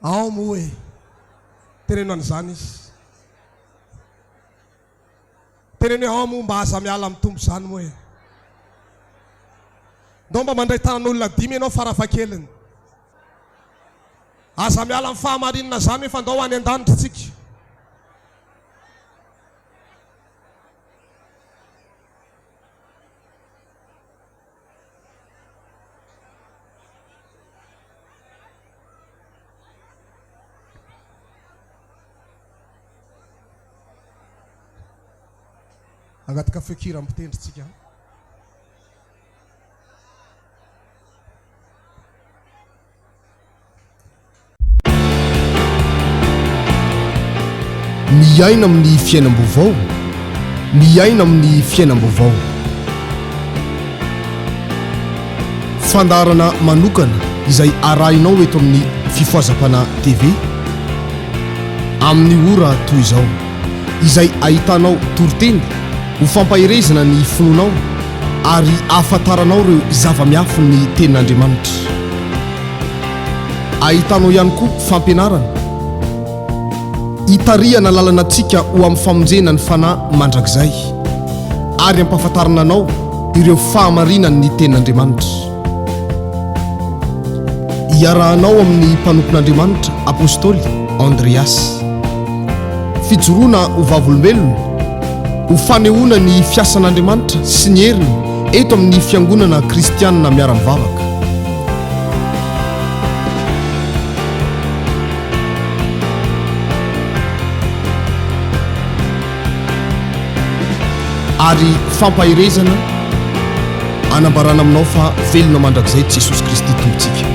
Ao moa e. Teneno an'izany izy. Teneno hoe ao moa mba aza miala amin'ny Tompo izany moa e. Ndao mba mandray tanan'olona dimy ianao farafahakeliny. Aza miala amin'ny fahamarinana izany hoe fa ndao any an-danitra tsika. Hangataka feon-kira mpitendry tsika. Miaina amin'ny fiainam-baovao, miaina amin'ny fiainam-baovao. Fandaharana manokana izay arahinao eto amin'ny Fifohazam-panahy TV amin'ny ora toy izao, izay ahitanao toriteny ho fampaherezana ny finoanao ary ahafantaranao ireo zava-miafin'ny Tenin'Andriamanitra. Ahitanao ihany koa fampianarana hitarihana lalana antsika ho amin'ny famonjena ny fanahy mandrakizay ary hampahafantarana anao ireo fahamarinan'ny Tenin'Andriamanitra. Iarahanao amin'ny mpanompon'Andriamanitra Apostoly Andreas. Fijoroana ho vavolombelona, ho fanehoana ny fiasan'Andriamanitra sy ny heriny eto amin'ny Fiangonana Kristianina Miara-mivavaka. Ary fampaherezana anambarana aminao fa velona mandrakizay Jesosy Kristy Tompontsika.